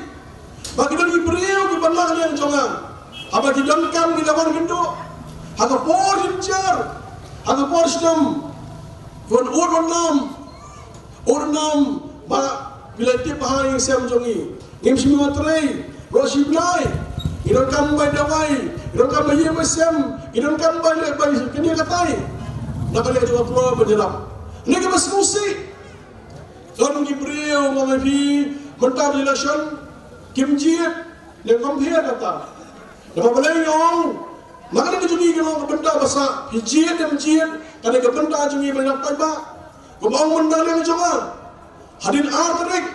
Ba ki don ki briew kiba na ka liang jong nga. Haba ki donkam ki la wan kynduh. Ha ka por jynjar, ha ka por shitom, ki wan ud wan nam. Ur nam ba phi la tip bha ïa ka sem jong ngi. Ngim shym ïoh trei baroh shi bnai. Ngi donkam bai dawai, ngi donkam bai ïing bai sem, ngi donkam bai leh bai kane katai. Na ka liang jong nga khlem ban ïarap. Ngi kiba sngewsih. Don ki briew, nga ong ïa phi, mynta election kim jied, ne compare kata. Naba balei nga ong, na ka liang jong ngi ka long ka bynta ba sah, phi jied ne ym jied, ka dei ka bynta jong ngi ban ïarap paidbah. Kumba ong mynta liang jong nga. Hadien ar tarik,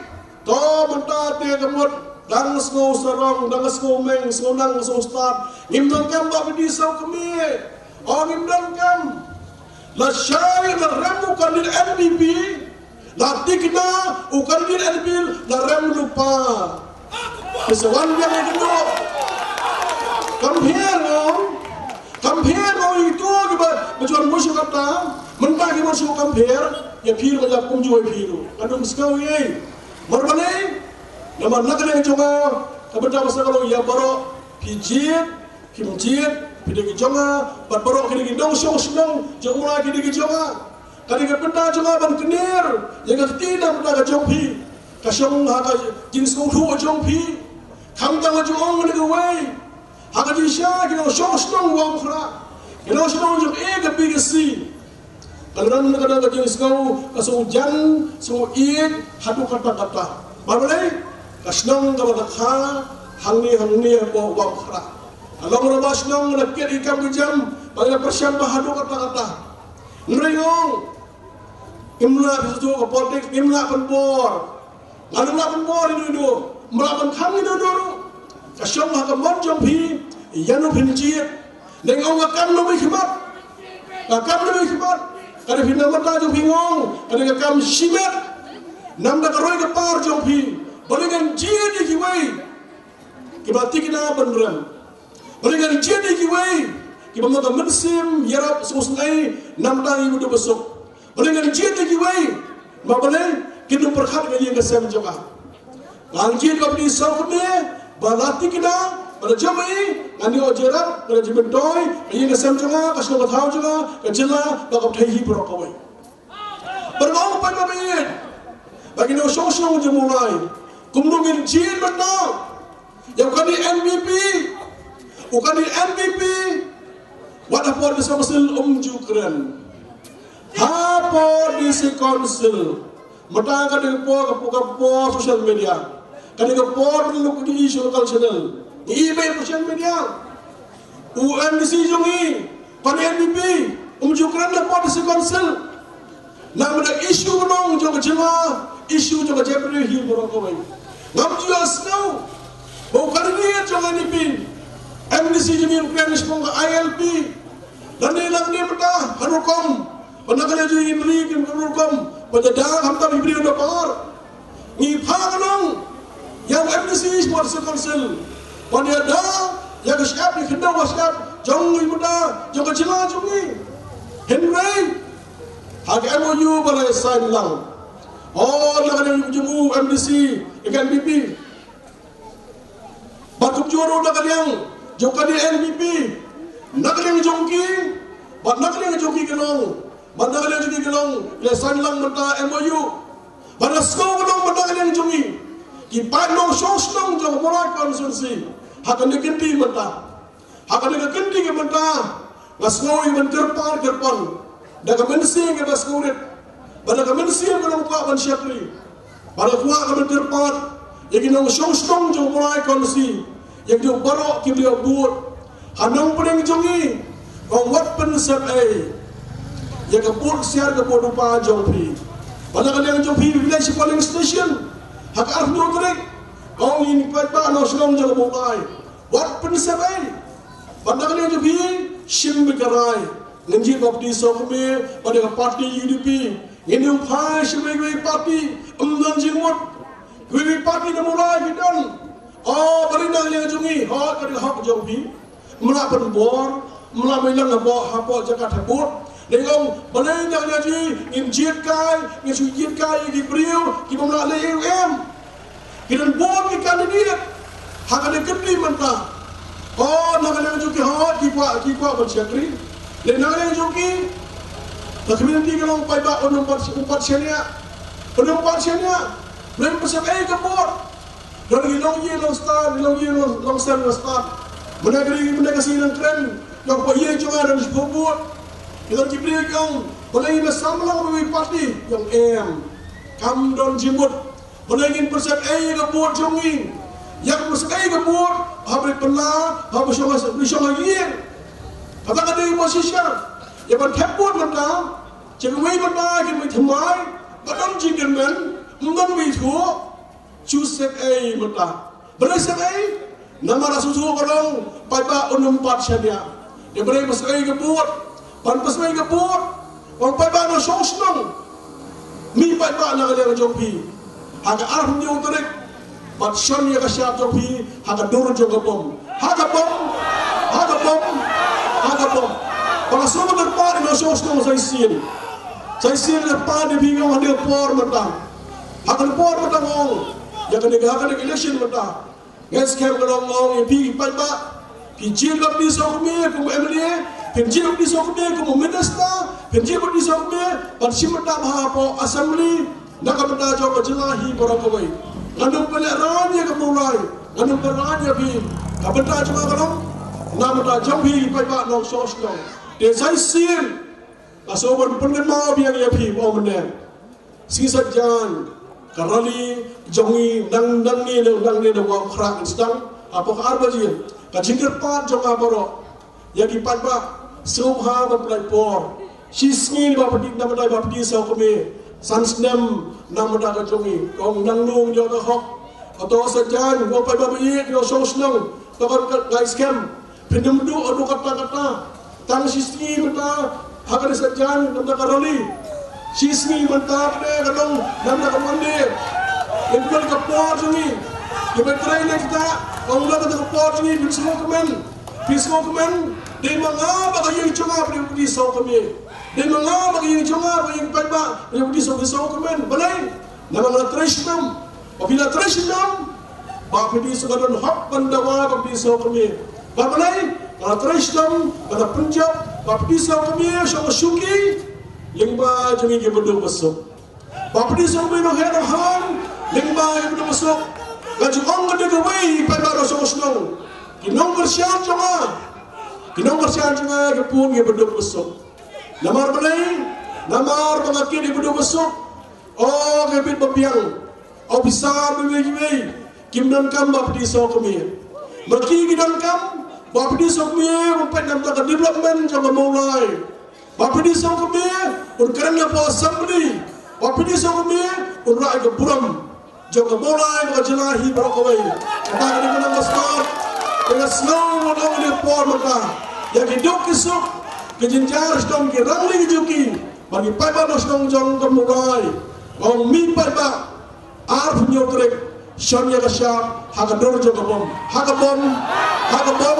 to mynta te ka mut, dang sngew sarong, dang sngew meng, sngew nang, sngew stad. Ngim donkam ba phi dei sawkmie. Oh, ngim donkam. La shai la rem u candidate N P P, la thikna u candidate N P P, la rem lypa. Phi sa wan biang ïa kito. Compare mo. Compare mo ïa kito kiba, ba ju wan mut shu kata. Mynta ki mut shu compare ïa phi ruh ka jap kumjuh ïa phi ruh. Ka dum skau ïa. Mar balei? Namar na ka liang jong nga ka bynta ba sah ka long ïa baroh. Phi jied, kim jied, Phi dei ki jong nga, bad baroh ki dei ki nongshong shnong jong u Mawlai ki dei ki jong nga. Ka dei ka bynta jong nga ban kner ïa ka kti na bynta ka jong phi. Ka shong ha ka jingsngewthuh jong phi. Khamtam ka jong ong kane kawei. Ha ka jingshisha ki nongshong shnong Wamkhra, ki nongshong shnong jong A, ka B, ka C, ka don, ka don ka jingsngew, ka sngewjan, sngewïeit haduh katta katta. Balei? Ka shnong kaba ka kha hangne hangne hapoh Wamkhra. Ka long rangbah shnong, la kit ïa ki kam ki jam ba la pyrshang bha haduh katta katta. Hynrei nga ong, ngim lah ban sngewthuh ka politics, ngim lah ban bor. Nga ngim lah ban bor ïa u, ïa u. Ngim lah ban khang ïa u ruh. Ka shong ha ka mon jong phi ïa uno phin jied. Nga ong, ka kam nongmihkhmat, ka kam nongmihkhmat, ka dei phi, na ka bynta jong phi nga ong, ka dei ka kam shimet. Namar ka roi ka par jong phi. Balei ngan jied ïa kiwei kiba thikna ban rem? Balei ngan jied ïa kiwei kiba ym don ka mynsiem ïarap sngewsynei namar ïa u duk u suk? Balei ngan jied ïa kiwei? Namar balei? Kin ym pyrkhat ïa ka ïing ka sem jong nga. Nga jied bad phi sawkmie ba la thikna, ba la jam, ngan ïoh jingïarap, ngan ïoh jingmyntoi, ka ïing ka sem jong nga, ka shnong ka thaw jong nga, ka jylla, bad ka pyrthei hi baroh kawei. Bad nga ong, paidbah ba ïeit, ba ki nongshong shnong jong u Mawlai, kumno ngin jied mynta ïa u kandidate M V P, u kandidate M V P, wat hapoh District Council, um ju kren. Hapoh District Council, mynta ka dei ka por, ka por, ka por social media. Ka dei ka por ngi ïohi sha local channel, ngi ïohi beit social media. U MDC jong ngi, pan MDC, um ju kren hapoh District Council. Namar ka issue ba long jong ka jylla, issue jong ka jaitbynriew hi baroh kawei. Ngam ju ïohsngew ba u candidate jong NPP, MDC jong ngi, u kren shaphang ka ILP. Lane, lane mynta ha rukom, ba na ka liang jong ngi, ki rukom ba da da, khamtam ki briew da par. Ngi phah ka long ïa u MDC shapoh District Council ban ïada ïa ka shyiap, ïa ka khyndew ka shyiap jong ngi mynta, jong ka jylla jong ngi. Hynrei ha ka MOU ba la sign lang, oh, na ka liang jong u MDC ïa ka NPP, bad kumjuh ruh na ka liang jong ka NPP, na ka liang jong ki, bad na ka liang jong ki ka long, bad na ka liang jong ki ka long, la sign lang mynta MOU. Bad nga sngew ka long mynta ka liang jong ngi, ki paid nongshong shnong jong ka Mawlai constituency, ha kane ka kynti mynta, ha kane ka kynti ka mynta, nga sngew ïa ban kyrpad kyrpang da ka mynsiem kaba sngewrit, bad da ka mynsiem kaba kwah ban shakri, bad nga kwah ka ban kyrpad ïa ki nongshong shnong jong ka Mawlai constituency, ïa ki baroh kiba ïoh vote ha nongpdeng jong ngi. Kong, wat pynsep ei ïa ka vote ksiar, ka vote u pa jong phi. Bad na ka liang jong phi, village polling station, ha ka arphew tarik, kong, ïa ngi paidbah nongshong shnong jong ka Mawlai, wat pynsep ei. Bad na ka liang jong phi, shim beit ka rai. Ngin jied bapli sawkmie bad ïa ka party UDP. Ngin ym phai sha kiwei kiwei party, ym don jingmut. Kiwei kiwei party na Mawlai ki don. Oh, balei na ka liang jong ngi, hooid, ka dei ka hok jong phi. Ym lah ban bor, ym lah ban ïalang hapoh, hapoh jaka thep vote. Nga ong, balei na ka liang jong ngi ngin jied kai, ngin shu jied kai ïa ki briew kiba ym lah leh ei ei, em? Ki don bun ki candidate ha kane ka kynti mynta. Oh, na ka liang jong ki, hooid, ki kwah, ki kwah ban shakri. Lane na ka liang jong ki, ka community ka long, paidbah, un ym pat, un ym pat shaniah, un ym pat shaniah. Lane, pynsep ei ka vote? Don ki longïing longstad, ki longïing long, longsem longstad. Mynta ka ri, mynta ka sngi nang kren, ïa ka ïing jong nga don shiphew vote. Ki don ki briew ki ong, balei ngin ym samla bad kiwei party? Nga ong, em, kam don jingmut. Balei ngin pynsep ei ïa ka vote jong ngi? Ïa ka pynsep ei ïa ka vote, haba pynlah, haba shong ha, shong ha ïing. Kata ka dei kaba shisha. Ïa ban thep vote mynta, sha kiwei mynta ki mei thymmai, ba don jingkyrmen, ym don mei thuh, shu sep ei mynta. Balei sep ei? Namar ka sngewthuh ka long, paidbah un ym pat shaniah. Te balei pynsep ei ka vote? Ban pynsep ei ka vote, wan paidbah nongshong shnong. Mih paidbah na ka liang jong phi ha ka arphew hynñiew tarik, bad shon ïa ka shyiap jong phi ha ka dur jong ka bom. Ha ka bom, ha ka bom, ha ka bom. Bad nga sngew kyrpad ïa nongshong shnong sa shisien. Sa shisien kyrpad ïa phi, nga ong, ha kane ka por mynta, ha kane ka por mynta, nga ong, ïa kane ka, ha kane ka election mynta, nga skhem ka long, nga ong ïa phi paidbah, Phin jied bad phi sngewkmen kum u M L A, phin jied bad phi sngewkmen kum u minister, phin jied bad phi sngewkmen ban shim bynta bha hapoh assembly na ka bynta jong ka jylla hi baroh kawei. Ngan ym pynlehrain ïa ka Mawlai, ngan ym pynlehrain ïa phi. Ka bynta jong nga ka long na ka bynta jong phi paidbah nongshong shnong. Te sa shisien nga sngewbha ban pynkynmaw biang ïa phi mo mynne. Sngi Saitjaiñ ka rally jong ngi nang nangne, nangne na Mawkhrak ngan sdang hapoh ka ar baje. Ka jingkyrpad jong nga baroh ïa ki paidbah, sngewbha ban pynlait por. Shisngi ba phi, na ka bynta ba phi sngewkmen, san snem na ka bynta ka jong ngi. Ong nang nung ïa ka hok. Hato Saitjaiñ, ong paidbah ba ïeit, ïa shong shnong, to kan ka ngai skhem. Phin ym duh haduh katta katta. Tang shisngi mynta ha ka Saitjaiñ namar ka rally. Shisngi mynta ka dei ka long namar ka Monday. Ïa ka por jong ngi, ïa ka trei ne kita, ong namar ka por jong ngi, phin sngewkmen. Phi sngewkmen, dei ma nga bad ka ïing jong nga ba phi sngewkmen. Dei ma nga bad ka ïing jong nga bad ka ïing paidbah ba phi sngewkmen. Balei? Namar nga trei shitom. Ba phi la trei shitom ba phi sngewkmen, don hok ban dawa ba phi sngewkmen. Ba balei? Nga la trei shitom, nga la pynjop ba phi sngewkmen, shong shuki. Lyngba jong ngi ki baduk basuk. Ba phi sngewkmen, nonghiar nonghang, lyngba ki baduk basuk. Nga ju ong ka dei kawei, paidbah nongshong shnong, ki nongkyrshan jong nga, ki nongkyrshan jong nga ki bun ki baduk basuk. Namar balei? Namar ba nga kit ki baduk basuk. O ki bit ba biang, o pisa ba wei wei, kim donkam ba phi sngewkmen. Ma ki ki donkam ba phi sngewkmen, ba peit namar ka development jong ka Mawlai. Ba phi sngewkmen, un kren hapoh assembly. Ba phi sngewkmen, un rah ka burom jong ka Mawlai bad ka jylla hi baroh kawei. Kata ka dei ka nang ka start. Te nga sngew ngan ong ïa ka por mynta, ïa ki duk ki suk, ki jynjar shitom, ki rangli ki juki, bad ki paidbah nongshong shnong jong ka Mawlai. Ong mih paidbah, arphew hynñiew tarik, shon ïa ka shap ha ka dur jong ka bom. Ha ka bom, ha ka bom,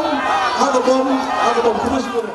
ha ka bom, ha ka bom. Khublei shibun.